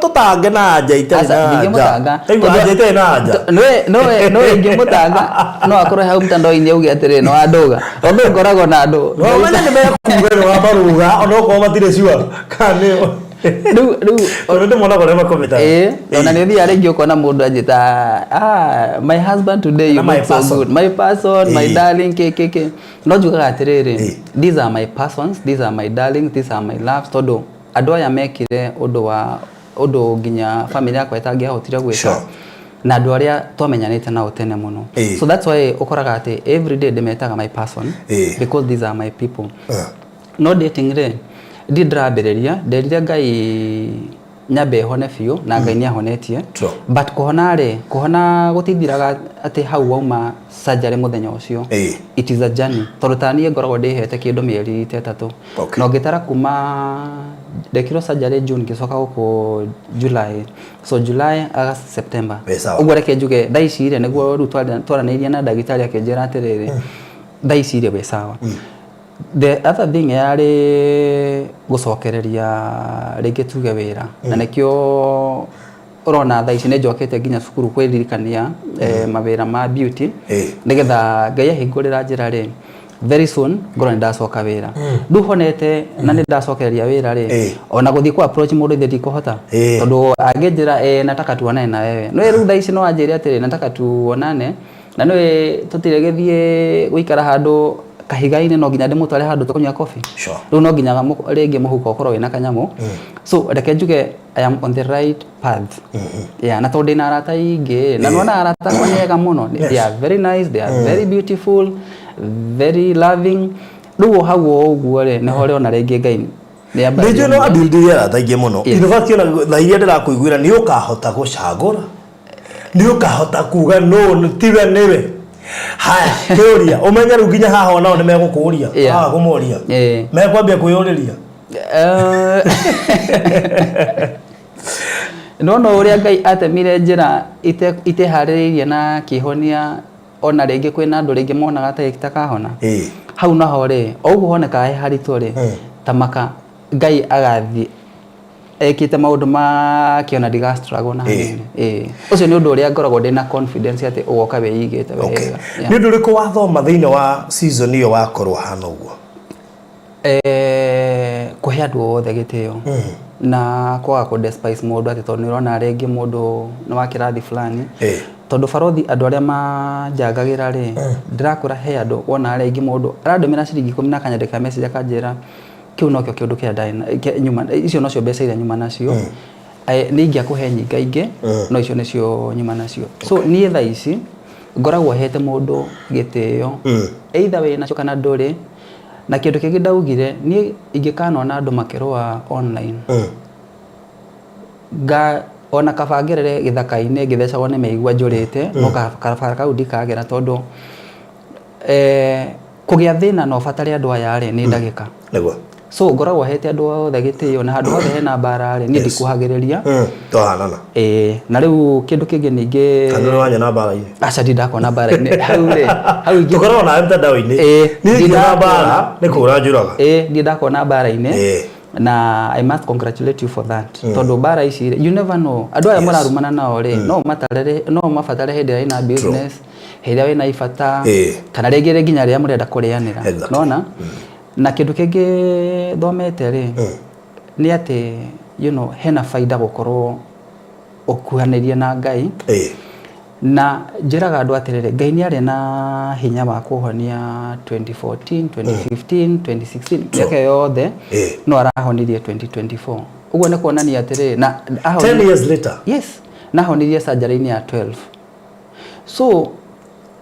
Tũtange na anja itarĩ Aca, na anja. ndingĩmũtanga. Taigua anja itarĩ na anja. Nowe ingĩmũtanga no akorwo hau mtandao-inĩ auge atĩrĩ nĩ wandũga, tondũ ngoragwo na andũ. No ũmenye nĩ mekuga nĩ wamaruga onokorwo matirĩ sure kana nĩo. Rĩu Tondũ ndĩmonaga ũrĩa makomĩtaga. Ĩĩ, ona nĩ ũthiaga rĩngĩ ũkona mũndũ anjĩta, "Ah, my husband today you Na my look so person. good, my person, my darling," kĩ kĩ kĩ. No njugaga atĩrĩrĩ, these are my persons, these are my darlings, these are my loves, tondũ andũ aya mekire ũndũ wa ũndũ nginya family yakwa ĩtangĩahotire gwĩka. Na andũ arĩa twamenyanĩte nao tene mũno. So that's why ũkoraga atĩ every day ndĩmetaga my person because these are my people. No dating rĩ, ndirĩ ndĩrambĩrĩria, nderire Ngai nyambe hone biũ na Ngai nĩ ahonetie. But kũhona rĩ, kũhona gũtithiraga atĩ hau wauma surgery mũthenya ũcio. It is a journey. Tondũ ta niĩ ngoragwo ndĩhete kĩndũ mĩeri ta 3. Na ũngĩtara kuma ndekirwo surgery June ngĩcoka gũkũ July. So July, August, September. Wĩ sawa. Ũguo reke njuge thaa ici rĩ, nĩguo rĩu twaranĩirie na ndagĩtarĩ akĩnjĩra atĩrĩrĩ, thaa ici rĩ wĩ sawa. The other thing yarĩ gũcokereria rĩngĩ tuge wĩra, na nĩkĩo ũrona thaa ici nĩ njokete nginya cukuru kwĩririkania mawĩra ma beauty, nĩgetha Ngai ahingũrĩra njĩra rĩ, very soon ngorwo nĩ ndacoka wĩra. Rĩu honete na nĩ ndacokereria wĩra rĩ, ona gũthiĩ kũ approach mũndũ ithe ndikũhota, tondũ angĩnjĩra nataka tuonane na wewe, no rĩu thaa ici no anjĩre atĩrĩ, nataka tuonane, na nĩ tũtirĩ gĩthiĩ gũikara handũ kahiga-inĩ, no nginya ndĩmũtware handũ tũkũnyua coffee. Rĩu no nginya rĩngĩ mũhuko ũkorwo wĩna kanyamũ. So reke njuge I am on the right path. Yeah, na tondũ ndĩna arata aingĩ, na nĩwona arata akwa nĩ ega mũno. They are very nice, they are very beautiful, very loving. Rĩu o hau o ũguo rĩ, nĩho ũrĩona rĩngĩ Ngai nĩ njũĩ no andindire arata aingĩ mũno. In fact, ona thaa iria ndĩrakũiguĩra nĩ ũkahota gũcagũra, nĩ ũkahota kuga no tiwe nĩwe. Haya, kĩũria ũmenye rĩu nginya haha onao nĩ megũkũria. Waga kũmoria mekwambia kwĩyũrĩria. Nona ũrĩa Ngai atemire njĩra iteharĩrĩirie na akĩhonia, ona rĩngĩ kwĩna andũ rĩngĩ monaga ta itakahona. Hau naho rĩ, o ũguo honekaga he haritũ rĩ, ta maka Ngai agathiĩ ekĩte maũndũ make ona ndiga struggle na hanini. Ũcio nĩ ũndũ ũrĩa ngoragwo ndĩna confidence atĩ ũgoka wĩigĩte wega. Nĩ ũndũ ũrĩkũ wathoma thĩinĩ wa season ĩyo wakorwo hana ũguo? Kũhe andũ othe gĩtĩo. Na kwaga kũ despise mũndũ atĩ tondũ nĩ ũrona rĩngĩ mũndũ nĩ wa kĩrathi fulani. Tondũ barothi andũ arĩa manjangagĩra rĩ, ndĩrakwĩra he andũ wona rĩngĩ mũndũ arandũmĩra ciringi 10 na akanyandĩkĩra message akanjĩra kĩu nokĩo kĩũndũ kĩrĩa ndarĩ na nyuma icio nocio mbeca iria nyuma nacio. Nĩ ingĩakũhe nyingaingĩ no icio nĩcio nyuma nacio. So niĩ thaa ici ngoragwo hete mũndũ gĩtĩo, either wĩ nacio kana ndũrĩ. Na kĩndũ kĩngĩ ndaugire, niĩ ingĩkanona andũ makĩrũa online, nga ona kaba ngerere gĩthaka-inĩ ngĩthecagwo nĩ mĩigua njũrĩte, no kabara kau ndikagera tondũ kũgĩa thĩna na ũbatare andũ aya rĩ, nĩ ndagĩka. Nĩguo. So ngoragwo hete andũ othe gĩtĩo na handũ hothe hena mbara rĩ, niĩ ndikuhagĩrĩria. Twahanana. Ĩĩ, na rĩu kĩndũ kĩngĩ ningĩ. Kana nĩ wanyona mbara-inĩ? Aca ndirĩ ndakona mbara-inĩ. Hau rĩ, hau ingĩ. Tũkoragwo nawe mtandao-inĩ. Ĩĩ. Niĩ ingĩona mbara nĩ kũra njũraga. Ĩĩ, ndirĩ ndakona mbara-inĩ. Na I must congratulate you for that. Tondũ mbara ici rĩ, you never know. Andũ aya mũrarumana nao rĩ, no ũmatarĩre, no ũmabatare hĩndĩ ĩrĩa wĩna business, hĩndĩ ĩrĩa wĩna ibata, kana rĩngĩ nginya rĩrĩa mũrenda kũrĩanĩra. Nĩwona? Na kĩndũ kĩngĩ thomete rĩ, nĩ atĩ hena baida gũkorwo ũkuhanĩrie na Ngai. Na njĩraga andũ atĩrĩrĩ, Ngai nĩ arĩ na hinya wa kũhonia 2014, 2015, 2016, mĩaka ĩyo yothe no arahonirie 2024. Ũguo nĩ kuonania atĩrĩrĩ, na 10 years later. Yes, na ahonirie surgery-inĩ ya 12. So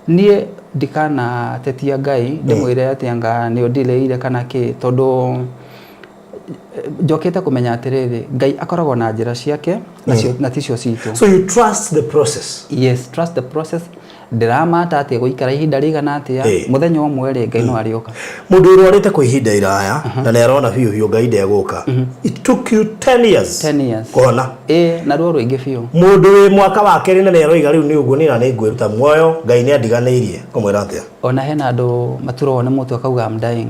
niĩ ndikanatetia Ngai ndĩmwĩre atĩ anga nĩ ũndileire kana kĩ, tondũ njokete kũmenya atĩrĩrĩ, Ngai akoragwo na njĩra ciake nacio na ticio citũ. So you trust the process. Yes, trust the process. Ndĩramata atĩ gũikara ihinda rĩigana atĩa, mũthenya ũmwe rĩ, Ngai no arĩũka. Mũndũ ũrwarĩte kwa ihinda iraya na nĩ arona biũ biũ Ngai ndegũka. It took you 10 years. 10 years. Kũhona. Ĩĩ, na ruo rũingĩ biũ. Mũndũ wĩ mwaka wa kerĩ na nĩ aroiga rĩu nĩ ũguo niĩ na nĩ ngwĩruta muoyo, Ngai nĩ andiganĩirie. Ũkũmwĩra atĩa? Ona hena andũ maturagwo nĩ mũtwe akauga I'm dying.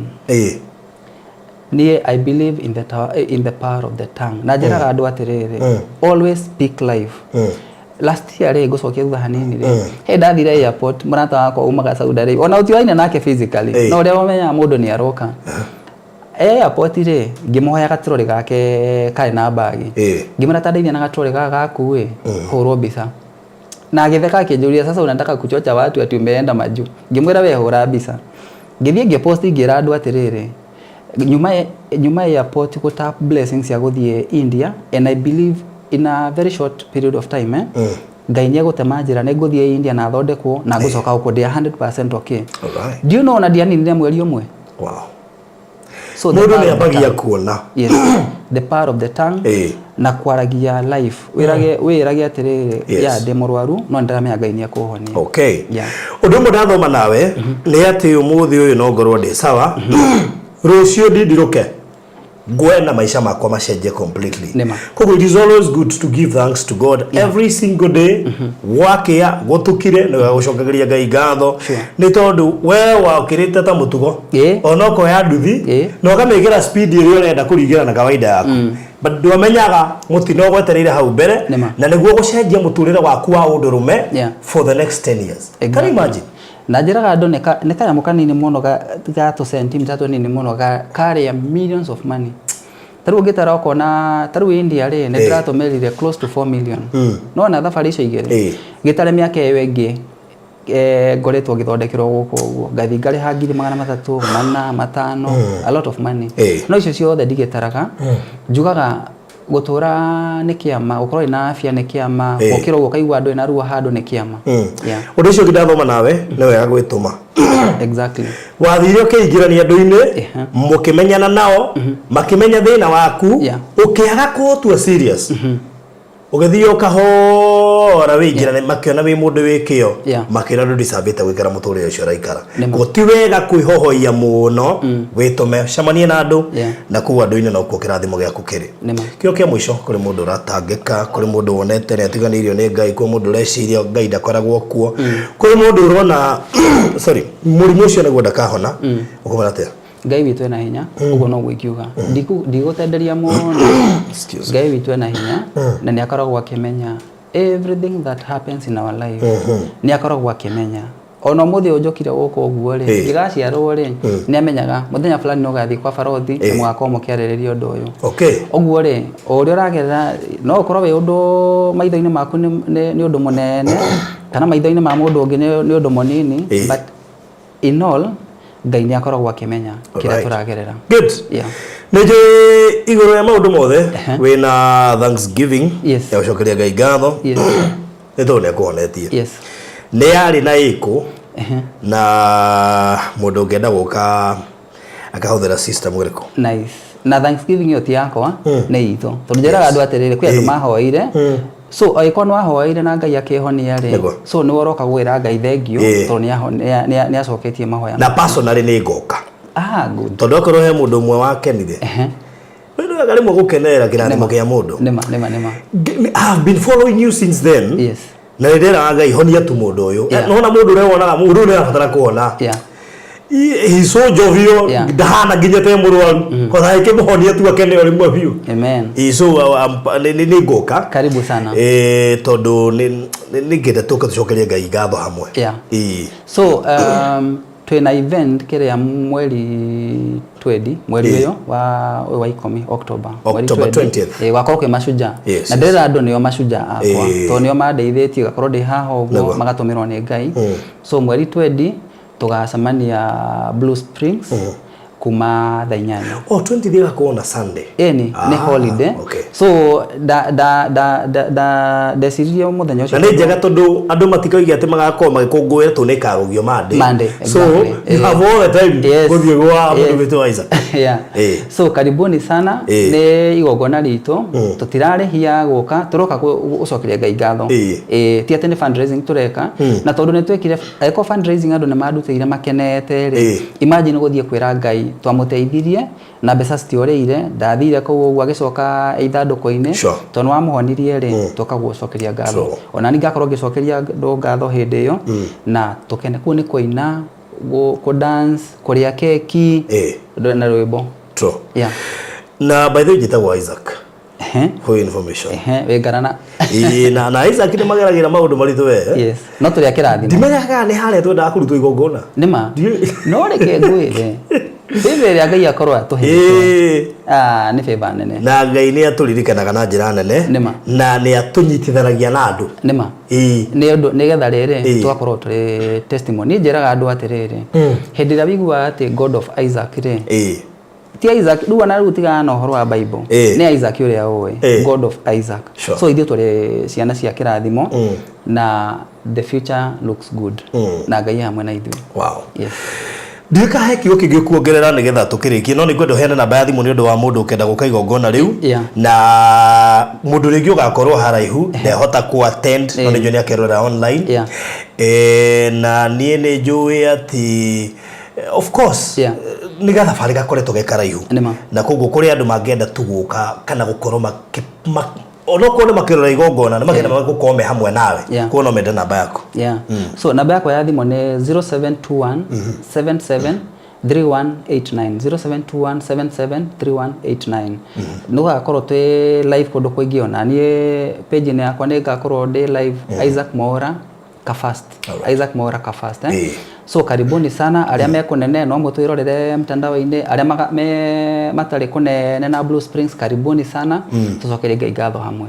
Niĩ I believe in the power of the tongue. Na njĩraga andũ atĩrĩrĩ, always speak life. Last year rĩ, ngũcokia thutha hanini rĩ, he ndathire airport, mũrata wakwa umaga Saudi Arabia, ona ũtioaine nake physically, no ũrĩa ũmenyaga mũndũ nĩ aroka. E airport rĩ, ngĩmũhoya gatrolly gake karĩ na bag. Ngĩmwĩra ta ndeithia na gatrolly gaka gaku ĩ, hũrwo mbica. Na agĩtheka akĩnjũria sasa unataka kuchocha watu ati umeenda majuu. Ngĩmwĩra we hũra mbica. Ngĩthiĩ ngĩpost ngĩra andũ atĩrĩrĩ, nyuma airport gũ tap blessings cia gũthiĩ India and I believe in a very short period of time Ngai nĩ egũtema njĩra nĩ ngũthiĩ India na thondekwo na ngũcoka gũkũ ndĩ 100% okay. Alright. Do you know ona ndianinire mweri ũmwe? Wow. So the Mũndũ power nĩ of the ambagia tongue. kuona. Yes. The power of the tongue na kwaragia life. Wĩrage atĩrĩrĩ, ya ndĩ mũrwaru no nĩndĩramenya Ngai nĩ ekũhonia. Okay. Yeah. Ũndũ ũmwe ndathoma nawe nĩ atĩ ũmũthĩ ũyũ no ngorwo ndĩ sawa, rũciũ ndindirũke ngwe na maica makwa macenjie completely. Nĩma. Koguo it is always good to give thanks to God every single day. Gwakĩa gũtukire nĩ wega gũcokagĩria Ngai ngatho nĩ tondũ we wakĩrĩte ta mũtugo ona ũkoya nduthi na ũkamĩkĩra speed ĩrĩa ũrenda kũringana na kawaida yaku, but ndwamenyaga mũtino ũgwetereire hau mbere Nĩma. na nĩguo gũcenjia mũtũrĩre waku wa ũndũrũme for the next 10 years. Can you imagine? Na njĩraga andũ nĩ kanyamũ kanini mũno ga tũ centimeter tũnini mũno karĩa millions of money. Ta rĩu ũngĩtara ũkona ta rĩu India rĩ, nĩ ndĩratũmĩrire close to 4 million. No ona thabarĩ icio igĩrĩ gĩtarĩ mĩaka ĩyo ĩngĩ ngoretwo ngĩthondekerwo gũkũ ũguo, ngathiĩ ngarĩha 300,000, 400, 500, a lot of money. No icio ciothe ndigĩtaraga, njugaga gũtũra nĩ kĩama, gũkorwo wĩna afya nĩ kĩama, gũkĩra ũguo ũkaigua ndũrĩ na ruo handũ nĩ kĩama. Yeah. Ũndũ ũcio ũngĩ ndathoma nawe nĩ wega gwĩtũma. Exactly. Wathire ũkĩingĩrania andũ-inĩ, mũkĩmenyana nao, makĩmenya thĩna waku, ũkĩaga kũũtua serious. Ũgĩthiĩ o kahora wĩingĩrane, makĩona wĩ mũndũ wĩ kĩo, makĩona ndũ deserve-ĩte gũikara mũtũrĩre ũcio ũraikara. Koguo ti wega kwĩhohoia mũno, wĩtũme, ũcemanie na andũ, na kũu andũ-inĩ nokuo kĩrathimo gĩaku kĩrĩ. Kĩo kĩa mũico kũrĩ mũndũ ũratangĩka, kũrĩ mũndũ wonete nĩ atiganĩirio nĩ Ngai, kũrĩ mũndũ ũreciria Ngai ndakoragwo kuo, kũrĩ mũndũ ũrona sorry, mũrimũ ũcio nĩguo ndakahona, ũkũmwĩra atĩa? Ngai witũ ena hinya, ũguo noguo ingiuga. Ndigũtenderia mũno. Excuse me. Ngai witũ ena hinya na nĩ akoragwo akĩmenya everything that happens in our life. Nĩ akoragwo akĩmenya. Ona ũmũthĩ ũyũ njũkire gũkũ ũguo rĩ, ngĩgaciarwo rĩ, nĩ amenyaga mũthenya fulani nĩ ũgathiĩ kwa barothi na mũgakorwo mũkĩarĩrĩria ũndũ ũyũ. Ũguo rĩ, o ũrĩa ũragerera no ũkorwo wĩ ũndũ maitho-inĩ maku nĩ ũndũ mũnene kana maitho-inĩ ma mũndũ ũngĩ nĩ ũndũ mũnini, but in all Ngai nĩ akoragwo akĩmenya kĩrĩa tũragerera. Good. Yeah. Nĩ njũĩ igũrũ rĩa maũndũ mothe wĩna thanksgiving ya gũcokeria Ngai ngatho nĩ tondũ nĩ akũhonetie. Nĩ yarĩ na ĩkũ na mũndũ ũngĩenda gũka akahũthĩra system ĩrĩkũ? Nice. Na thanksgiving ĩyo ti yakwa, nĩ itũ, tondũ njĩraga andũ atĩrĩrĩ, kwĩ andũ mahoeire. So angĩkorwo nĩ wahoeire na Ngai akĩhonia rĩ, so nĩwe ũroka gwĩra Ngai thengiũ tondũ nĩ acoketie mahoya. Na personally nĩ ngoka. Ah, good. Tondũ okorwo he mũndũ ũmwe wakenire, nĩ wega rĩmwe gũkenerera kĩrathimo kĩa mũndũ. Nĩma, nĩma, nĩma. I have been following you since then. Na nĩ ndĩraga Ngai honia tu mũndũ ũyũ. Nona mũndũ ũrĩa wonaga mũndũ ũyũ nĩ arabatara kũhona. He's so jovial, ndahana nginya te mũrwaru. Kotha ĩkĩmũhonia tu akene o rĩmwe biũ. Amen. So nĩ ngũka. Karibu sana. Tondũ nĩ ngĩenda tũke tũcokerie Ngai ngatho hamwe. So twĩna event kĩrĩa mweri 20, mweri ũyũ wa 10, October. Mweri October 20. 20th. Gwakorwo kwĩ mashujaa. Na ndĩrera andũ nĩo mashujaa akwa. Tondũ nĩo mandeithĩtie gakorwo ndĩ haha ũguo, magatũmĩrwo nĩ Ngai. So mweri 20 tũgacemania Blue Springs kuma thaa 8. Oh, 20 ĩgakorwo na Sunday. Ĩni, nĩ holiday. So ndeciririe mũthenya ũcio. Na nĩ njega tondũ andũ matikoige atĩ magakorwo magĩkũngũĩra tondũ nĩ ĩkarũgio Monday. Monday, So, exactly. you have all the time gũthiĩ gwa mũndũ wĩtwo Isaac. So karibuni sana, nĩ igongona ritũ, tũtirarĩhia gũka, tũroka gũcokeria Ngai ngatho. Ti atĩ nĩ fundraising tũreka, na tondũ nĩ twekire angĩkorwo fundraising andũ nĩ mandutĩire makenete rĩ, imagine gũthiĩ kwĩra Ngai twamũteithirie na mbeca citiorĩire, ndathire kũu ũguo agĩcoka ithandũkũ-inĩ, tondũ nĩ wamũhonirie rĩ, tũka gũcokeria ngatho. Ona niĩ ngakorwo ngĩcokeria andũ ngatho hĩndĩ ĩyo, na tũkene. Kũu nĩ kũina, kũ dance, kũrĩa keki, na rwĩmbo. Na by the way njĩtagwo Isaac. For information. Wĩ ngarana. Na Isaac nĩ mageragĩra maũndũ maritũ we. Yes. No tũrĩa kĩrathimo. Ndimenyaga kana nĩ harĩa twendaga kũrutwo igongona. Nĩma. No reke ngwĩre. Favor ĩrĩa Ngai akorwo atũheete. Nĩ favor nene. Na Ngai nĩ atũririkanaga na njĩra nene. Nĩma. Na nĩ atũnyitithanagia na andũ. Nĩma. Nĩ ũndũ nĩgetha rĩrĩ tũgakorwo tũrĩ testimony. Niĩ njĩraga andũ atĩrĩrĩ, hĩndĩ ĩrĩa ũiguaga atĩ God of Isaac rĩ, ti Isaac rĩu ona rĩu tigana na ũhoro wa Bible, nĩ Isaac ũrĩa ũĩ, God of Isaac. So ithuĩ tũrĩ ciana cia kĩrathimo na the future looks good, na Ngai hamwe na ithuĩ. Wow. Ndiũĩ kana he kiugo kĩngĩ ũkuongerera nĩgetha tũkĩrĩkie, no nĩ ngwenda ũheane namba ya thimũ nĩ ũndũ wa mũndũ ũkenda gũka igongona rĩu, na mũndũ rĩngĩ ũgakorwo haraihu ndehota kũ attend, no nĩ njũĩ nĩ akerorera online. Na niĩ nĩ njũĩ atĩ of course nĩ gathabarĩ gakoretwo ge karaihu, na koguo kũrĩ andũ mangĩenda tu gũka kana gũkorwo onokorwo nĩ makĩrora igongona nĩ makĩenda gũkorwo me hamwe nawe, koguo no mende namba yaku. So namba yakwa ya thimũ nĩ 0721 77 3189, 0721 77 3189. Nĩ gũgakorwo twĩ live kũndũ kũingĩ, ona niĩ page-inĩ yakwa nĩ ngakorwo ndĩ live, Isaac Mwaura Kafast. Isaac Mwaura Kafast. So karibuni sana arĩa me kũnene no mũtwĩrorere mtandao-inĩ, arĩa matarĩ kũnene na Blue Springs, karibuni sana, tũcokerie Ngai ngatho hamwe.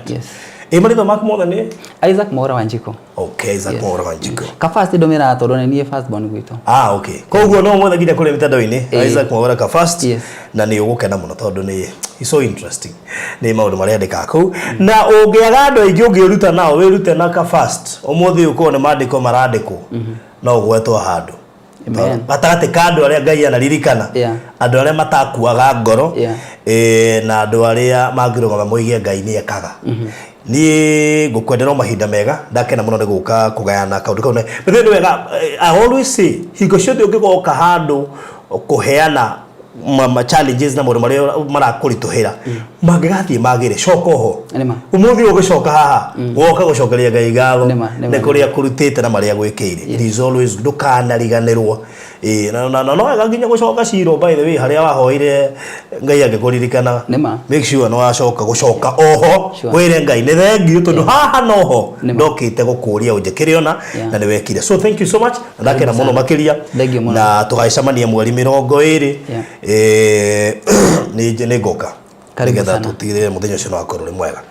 Yes. Marĩtwa maku mothe nĩ? Isaac Mwaura Wanjikũ. Okay, Isaac Mwaura Wanjikũ. Kafast ndũmĩraga tondũ nĩ niĩ first born gwitũ. Okay. Koguo no mwethe nginya kũrĩa mĩtandao-inĩ, Isaac Mwaura Kafast, na nĩ ũgũkena mũno tondũ nĩ it's so interesting. Nĩ maũndũ marĩa andĩkaga kũu. Na ũngĩaga andũ aingĩ ũngĩruta nao, wĩrute na Kafast. Ũmũthĩ ũkorwo nĩ maandĩko marandĩkwo, no ũgwetwo handũ. Gatagatĩ ka andũ arĩa Ngai anaririkana, andũ arĩa matakuaga ngoro, na andũ arĩa mangĩrũgama moige Ngai nĩ ekaga. Niĩ ngũkwendera o mahinda mega, ndakena mũno nĩ gũka kũgayana kaũndũ kau. Nĩ wega, I always say, hingo ciothe ũngĩgoka handũ kũheana ma challenges na maũndũ marĩa marakũritũhĩra, mangĩgathiĩ magĩre, coka oho. Ũmũthĩ ũgĩcoka haha, woka gũcokeria Ngai ngatho nĩ kũrĩa kũrutĩte na marĩa gwĩkĩire. It is always, ndũkanariganĩrwo. Ĩĩ, na no wega nginya gũcoka Shilo, by the way, harĩa wahoire Ngai agĩkũririkana. Nĩ ma. Make sure nĩ wacoka gũcoka oho. Wĩre Ngai nĩ thengiũ tondũ haha noho Nĩ ma. ndokĩte gũkũria ũnjĩkĩre ona na nĩ wekire. So thank you so much, na ndakena Karibu mũno sana. makĩria. Thank you mũno. Na tũgagĩcemania mweri 20. Nĩ ngoka Karibu nĩgetha sana. tũtigĩrĩre mũthenya ũcio no wakorwo ũrĩ mwega.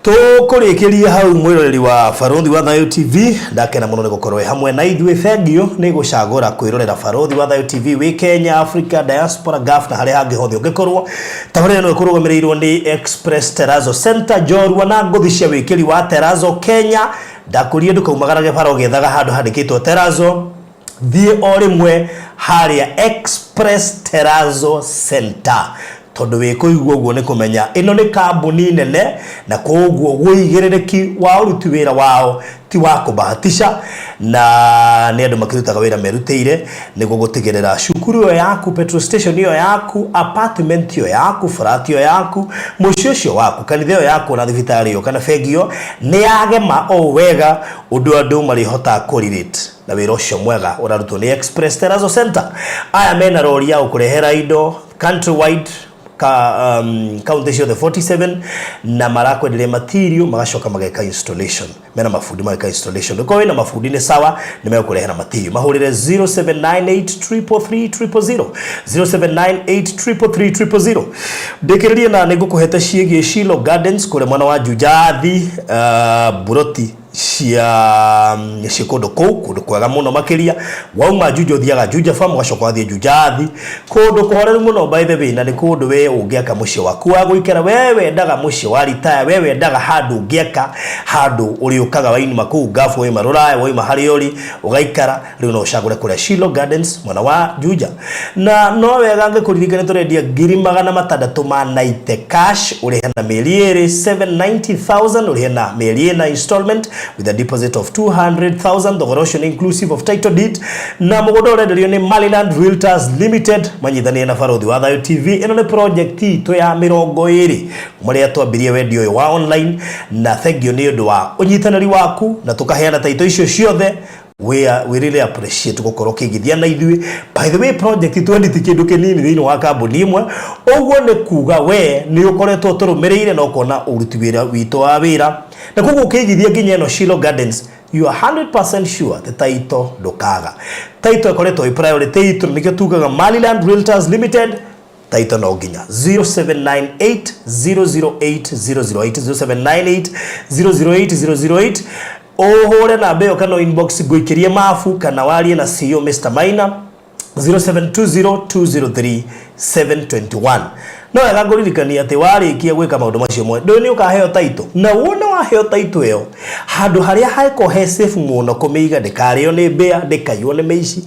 Tũkũrĩkĩria hau, mwĩroreri wa Barũthi wa Thayũ TV, ndakena mũno nĩ gũkorwo wĩ hamwe na ithuĩ. Thengiũ nĩ gũcagũra kwĩrorera Barũthi wa Thayũ TV wĩ Kenya, Africa, diaspora, Gulf na harĩa hangĩ hothe ũngĩkorwo. Tabarĩra ĩno ĩkũrũgamĩrĩirwo nĩ Express Terrazzo Center, njorua na ngũthi cia wĩkĩri wa terrazzo Kenya. Ndakũrie ndũkaumagarage bara ũgĩethaga handũ handĩkĩtwo terrazzo, thiĩ o rĩmwe harĩa Express Terrazzo Center, tondũ wĩ kũigua ũguo nĩ kũmenya ĩno nĩ kambuni nene, na koguo wũigĩrĩrĩki wa ũruti wĩra wao ti wa kũbahatisha, na nĩ andũ makĩrutaga wĩra merutĩire nĩguo gũtigĩrĩra cukuru ĩyo yaku, petrol station ĩyo yaku, apartment ĩyo yaku, flat ĩyo yaku, mũciĩ ũcio waku, kanitha ĩyo yaku, na thibitarĩ ĩyo kana bengi ĩyo nĩ yagema o wega ũndũ andũ marĩhotaga kũrelate na wĩra ũcio mwega ũrarutwo nĩ Express Terrazzo Center. Aya mena rori ya gũkũrehera indo countrywide, ka county ciothe 47, na marakwenderia material, magacoka mageka installation. Mena mabundi mageka installation. Ũkorwo wĩna mabundi nĩ sawa, nĩ megũkũrehera material. Mahũrĩre 0798 333 000, 0798 333 000. Ndĩkĩrĩrie na nĩ ngũkũhete ciĩgiĩ Shilo Gardens kũrĩa mwena wa Jujathi, buroti cia kũndũ kũu, kũndũ kwega mũno makĩria. Wauma Juja ũthiaga Juja Farm, ũgacoka ũgathiĩ Jujathi, kũndũ kũhoreru mũno, by the way, na nĩ kũndũ we ũngĩaka mũciĩ waku wa gũikara. We wendaga mũciĩ wa retire, we wendaga handũ ũngĩaka, handũ ũrĩũkaga wainuma kũu ngabu, waima rũraya, waima harĩa ũrĩ ũgaikara. Rĩu no ũcagũre kũrĩa Shilo Gardens mwena wa Juja. Na no wega ngĩkũririkania tũrendia 690,000 cash, ũrĩhe na mĩeri 2, 790,000, ũrĩhe na mĩeri 4 installment with a deposit of 200,000. Thogora ũcio nĩ inclusive of title deed, na mũgũnda ũrenderio nĩ Maryland Realtors Limited manyitanĩire na Barũthi wa Thayũ TV. Ĩno nĩ project itũ ya 20 kuma rĩrĩa twambirie wendia ũyũ wa online, na thengiũ nĩ ũndũ wa ũnyitanĩri waku na tũkaheana taito icio ciothe. We really appreciate gũkorwo ũkĩigithia na ithuĩ. By the way, project 20 ti kĩndũ kĩnini thĩinĩ wa kambuni ĩmwe. Ũguo nĩ kuga we nĩ ũkoretwo tũrũmĩrĩire na ũkona ũruti wĩra witũ wa wĩra, na koguo ũkĩigithia nginya ĩno Shilo Gardens, you are 100% sure atĩ title ndũkaga. Title ĩkoretwo ĩ priority itũ, nĩkĩo tugaga Maryland Realtors Limited, title no nginya. 0798 008 008, 0798 008 008. Ũhũre namba ĩyo kana inbox ngũikĩrie mabu, kana warie na CEO Mr Maina 0720 203 721. No wega ngũririkania atĩ warĩkia gwĩka maũndũ macio mothe, ndũĩ nĩ ũkaheo title, na wona waheo title ĩyo, handũ harĩa hangĩkorwo he safe mũno kũmĩiga ndĩkarĩo nĩ mbĩa, ndĩkaiywo nĩ mĩici,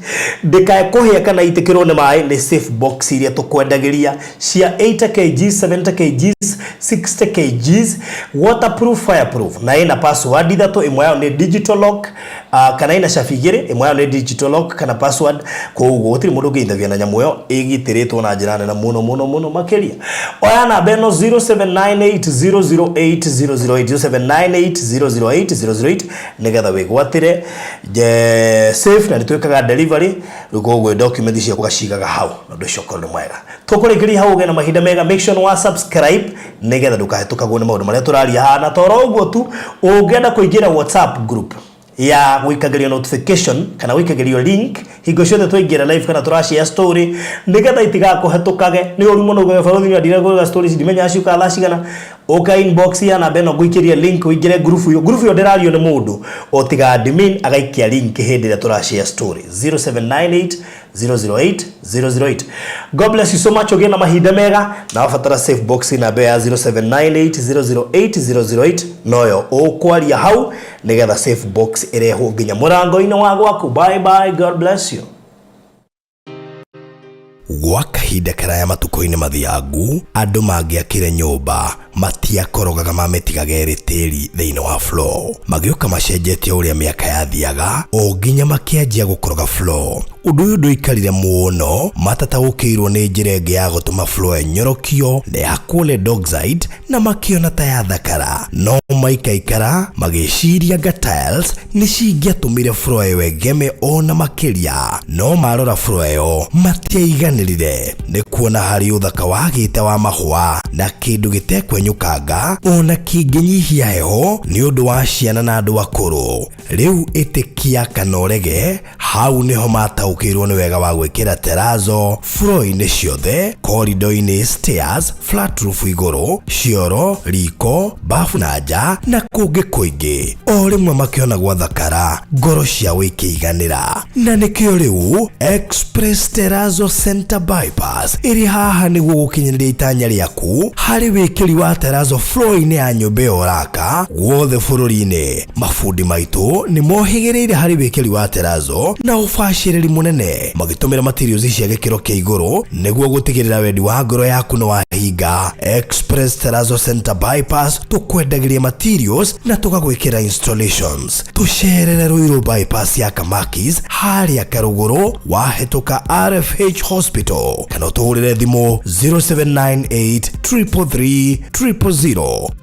ndĩkae kũhĩa kana itĩkĩrwo nĩ maĩ, nĩ safe box iria tũkwendagĩria cia 80 kg, 70 kg, 60 kg, waterproof, fireproof, na ĩna password ithatũ. Ĩmwe yayo nĩ digital lock, kana ĩna cabi igĩrĩ, ĩmwe yayo nĩ digital lock kana password. Koguo gũtirĩ mũndũ ũngĩinterfere na nyamũ ĩyo, ĩgitĩrĩtwo na njĩra nene mũno mũno mũno makĩria. Oya namba ĩno 0798 008 008, 0798 008 008, nĩgetha wĩgwatĩre safe, na nĩ twĩkaga delivery. Rĩu koguo document ciaku ũgacigaga hau na ũndũ ũcio ũkorwo nĩ mwega. Tũkũrĩkĩria hau, ũgĩe na mahinda mega. Make sure nĩ wa subscribe nĩgetha ndũkahĩtũkagwo nĩ maũndũ marĩa tũraria haha. Na toro ũguo tu, ũngĩenda kũingĩra WhatsApp group ya gwĩkagĩrio notification kana gwĩkagĩrio link hingo ciothe twaingĩra live kana tũrashare story, nĩgetha itigakũhetũkage, nĩ ũru mũno uge barothi nĩ andire gwĩka stories ndimenya ciũkaga thaa cigana, ũka inbox ya namba ĩno ngũikĩrie link ũingĩre group ĩyo. Group ĩyo ndĩrario nĩ mũndũ o tiga admin agaikia link hĩndĩ ĩrĩa tũrashare story. 0798 008 008. God bless you so much, ũgĩe na mahinda mega. Na wabatara safe box, namba ya 0798 008 008 noyo ũkwaria hau nĩgetha safe box ĩrehwo nginya mũrango-inĩ wa gwaku. Bye bye, God bless you. Gwa kahinda karaya matukũ-inĩ mathiangu, andũ mangĩakire nyũmba matiakorogaga, mamĩtigaga ĩrĩ tĩri thĩinĩ wa floor. Magĩũka macenjetie ũrĩa mĩaka yathiaga o nginya makĩanjia gũkoroga floor. Ũndũ ũyũ ndũikarire mũno matataũkĩirwo nĩ njĩra ĩngĩ ya gũtũma floor ĩnyorokio na ya solid oxide, na makĩona ta yathakara, no Maikaikara magĩciria nga tiles nĩ cingĩatũmire floor ĩyo ĩgeme ona makĩria, no marora floor ĩyo matiaiganĩrire nĩ kuona harĩ ũthaka wagĩte wa mahũa na kĩndũ gĩtekwenyũkanga ona kĩngĩnyihia heho nĩ ũndũ wa ciana na andũ akũrũ. Rĩu ĩtĩkia kana ũrege, hau nĩho mataũkĩirwo nĩ wega wa gwĩkĩra terazo floor-inĩ ciothe, korido-inĩ, stairs, flat roof igũrũ, cioro, riko, bafu na nja na kũngĩ kũingĩ. O rĩmwe makĩona gwathakara, ngoro ciao ikĩiganĩra. Na nĩkĩo rĩu Express Terrazzo Center Bypass ĩrĩ haha nĩguo gũkinyanĩria itanya rĩaku harĩ wĩkĩri wa terrazzo floor-inĩ ya nyũmba ĩyo ũraka guothe bũrũri-inĩ. Mabundi maitũ nĩ mohĩgĩrĩire harĩ wĩkĩri wa terrazzo na ũbacĩrĩri mũnene magĩtũmĩra materials cia gĩkĩro kĩa igũrũ nĩguo gũtigĩrĩra wendi wa ngoro yaku nĩ wahinga. Express Terrazzo Center Bypass tũkwendagĩria materials na tũgagwĩkĩra installations. Tũcerere Ruiru Bypass ya Kamakis harĩa Karũgũrũ wahĩtũka RFH Hospital kana ũtũhũrĩre thimũ 0798 333 000.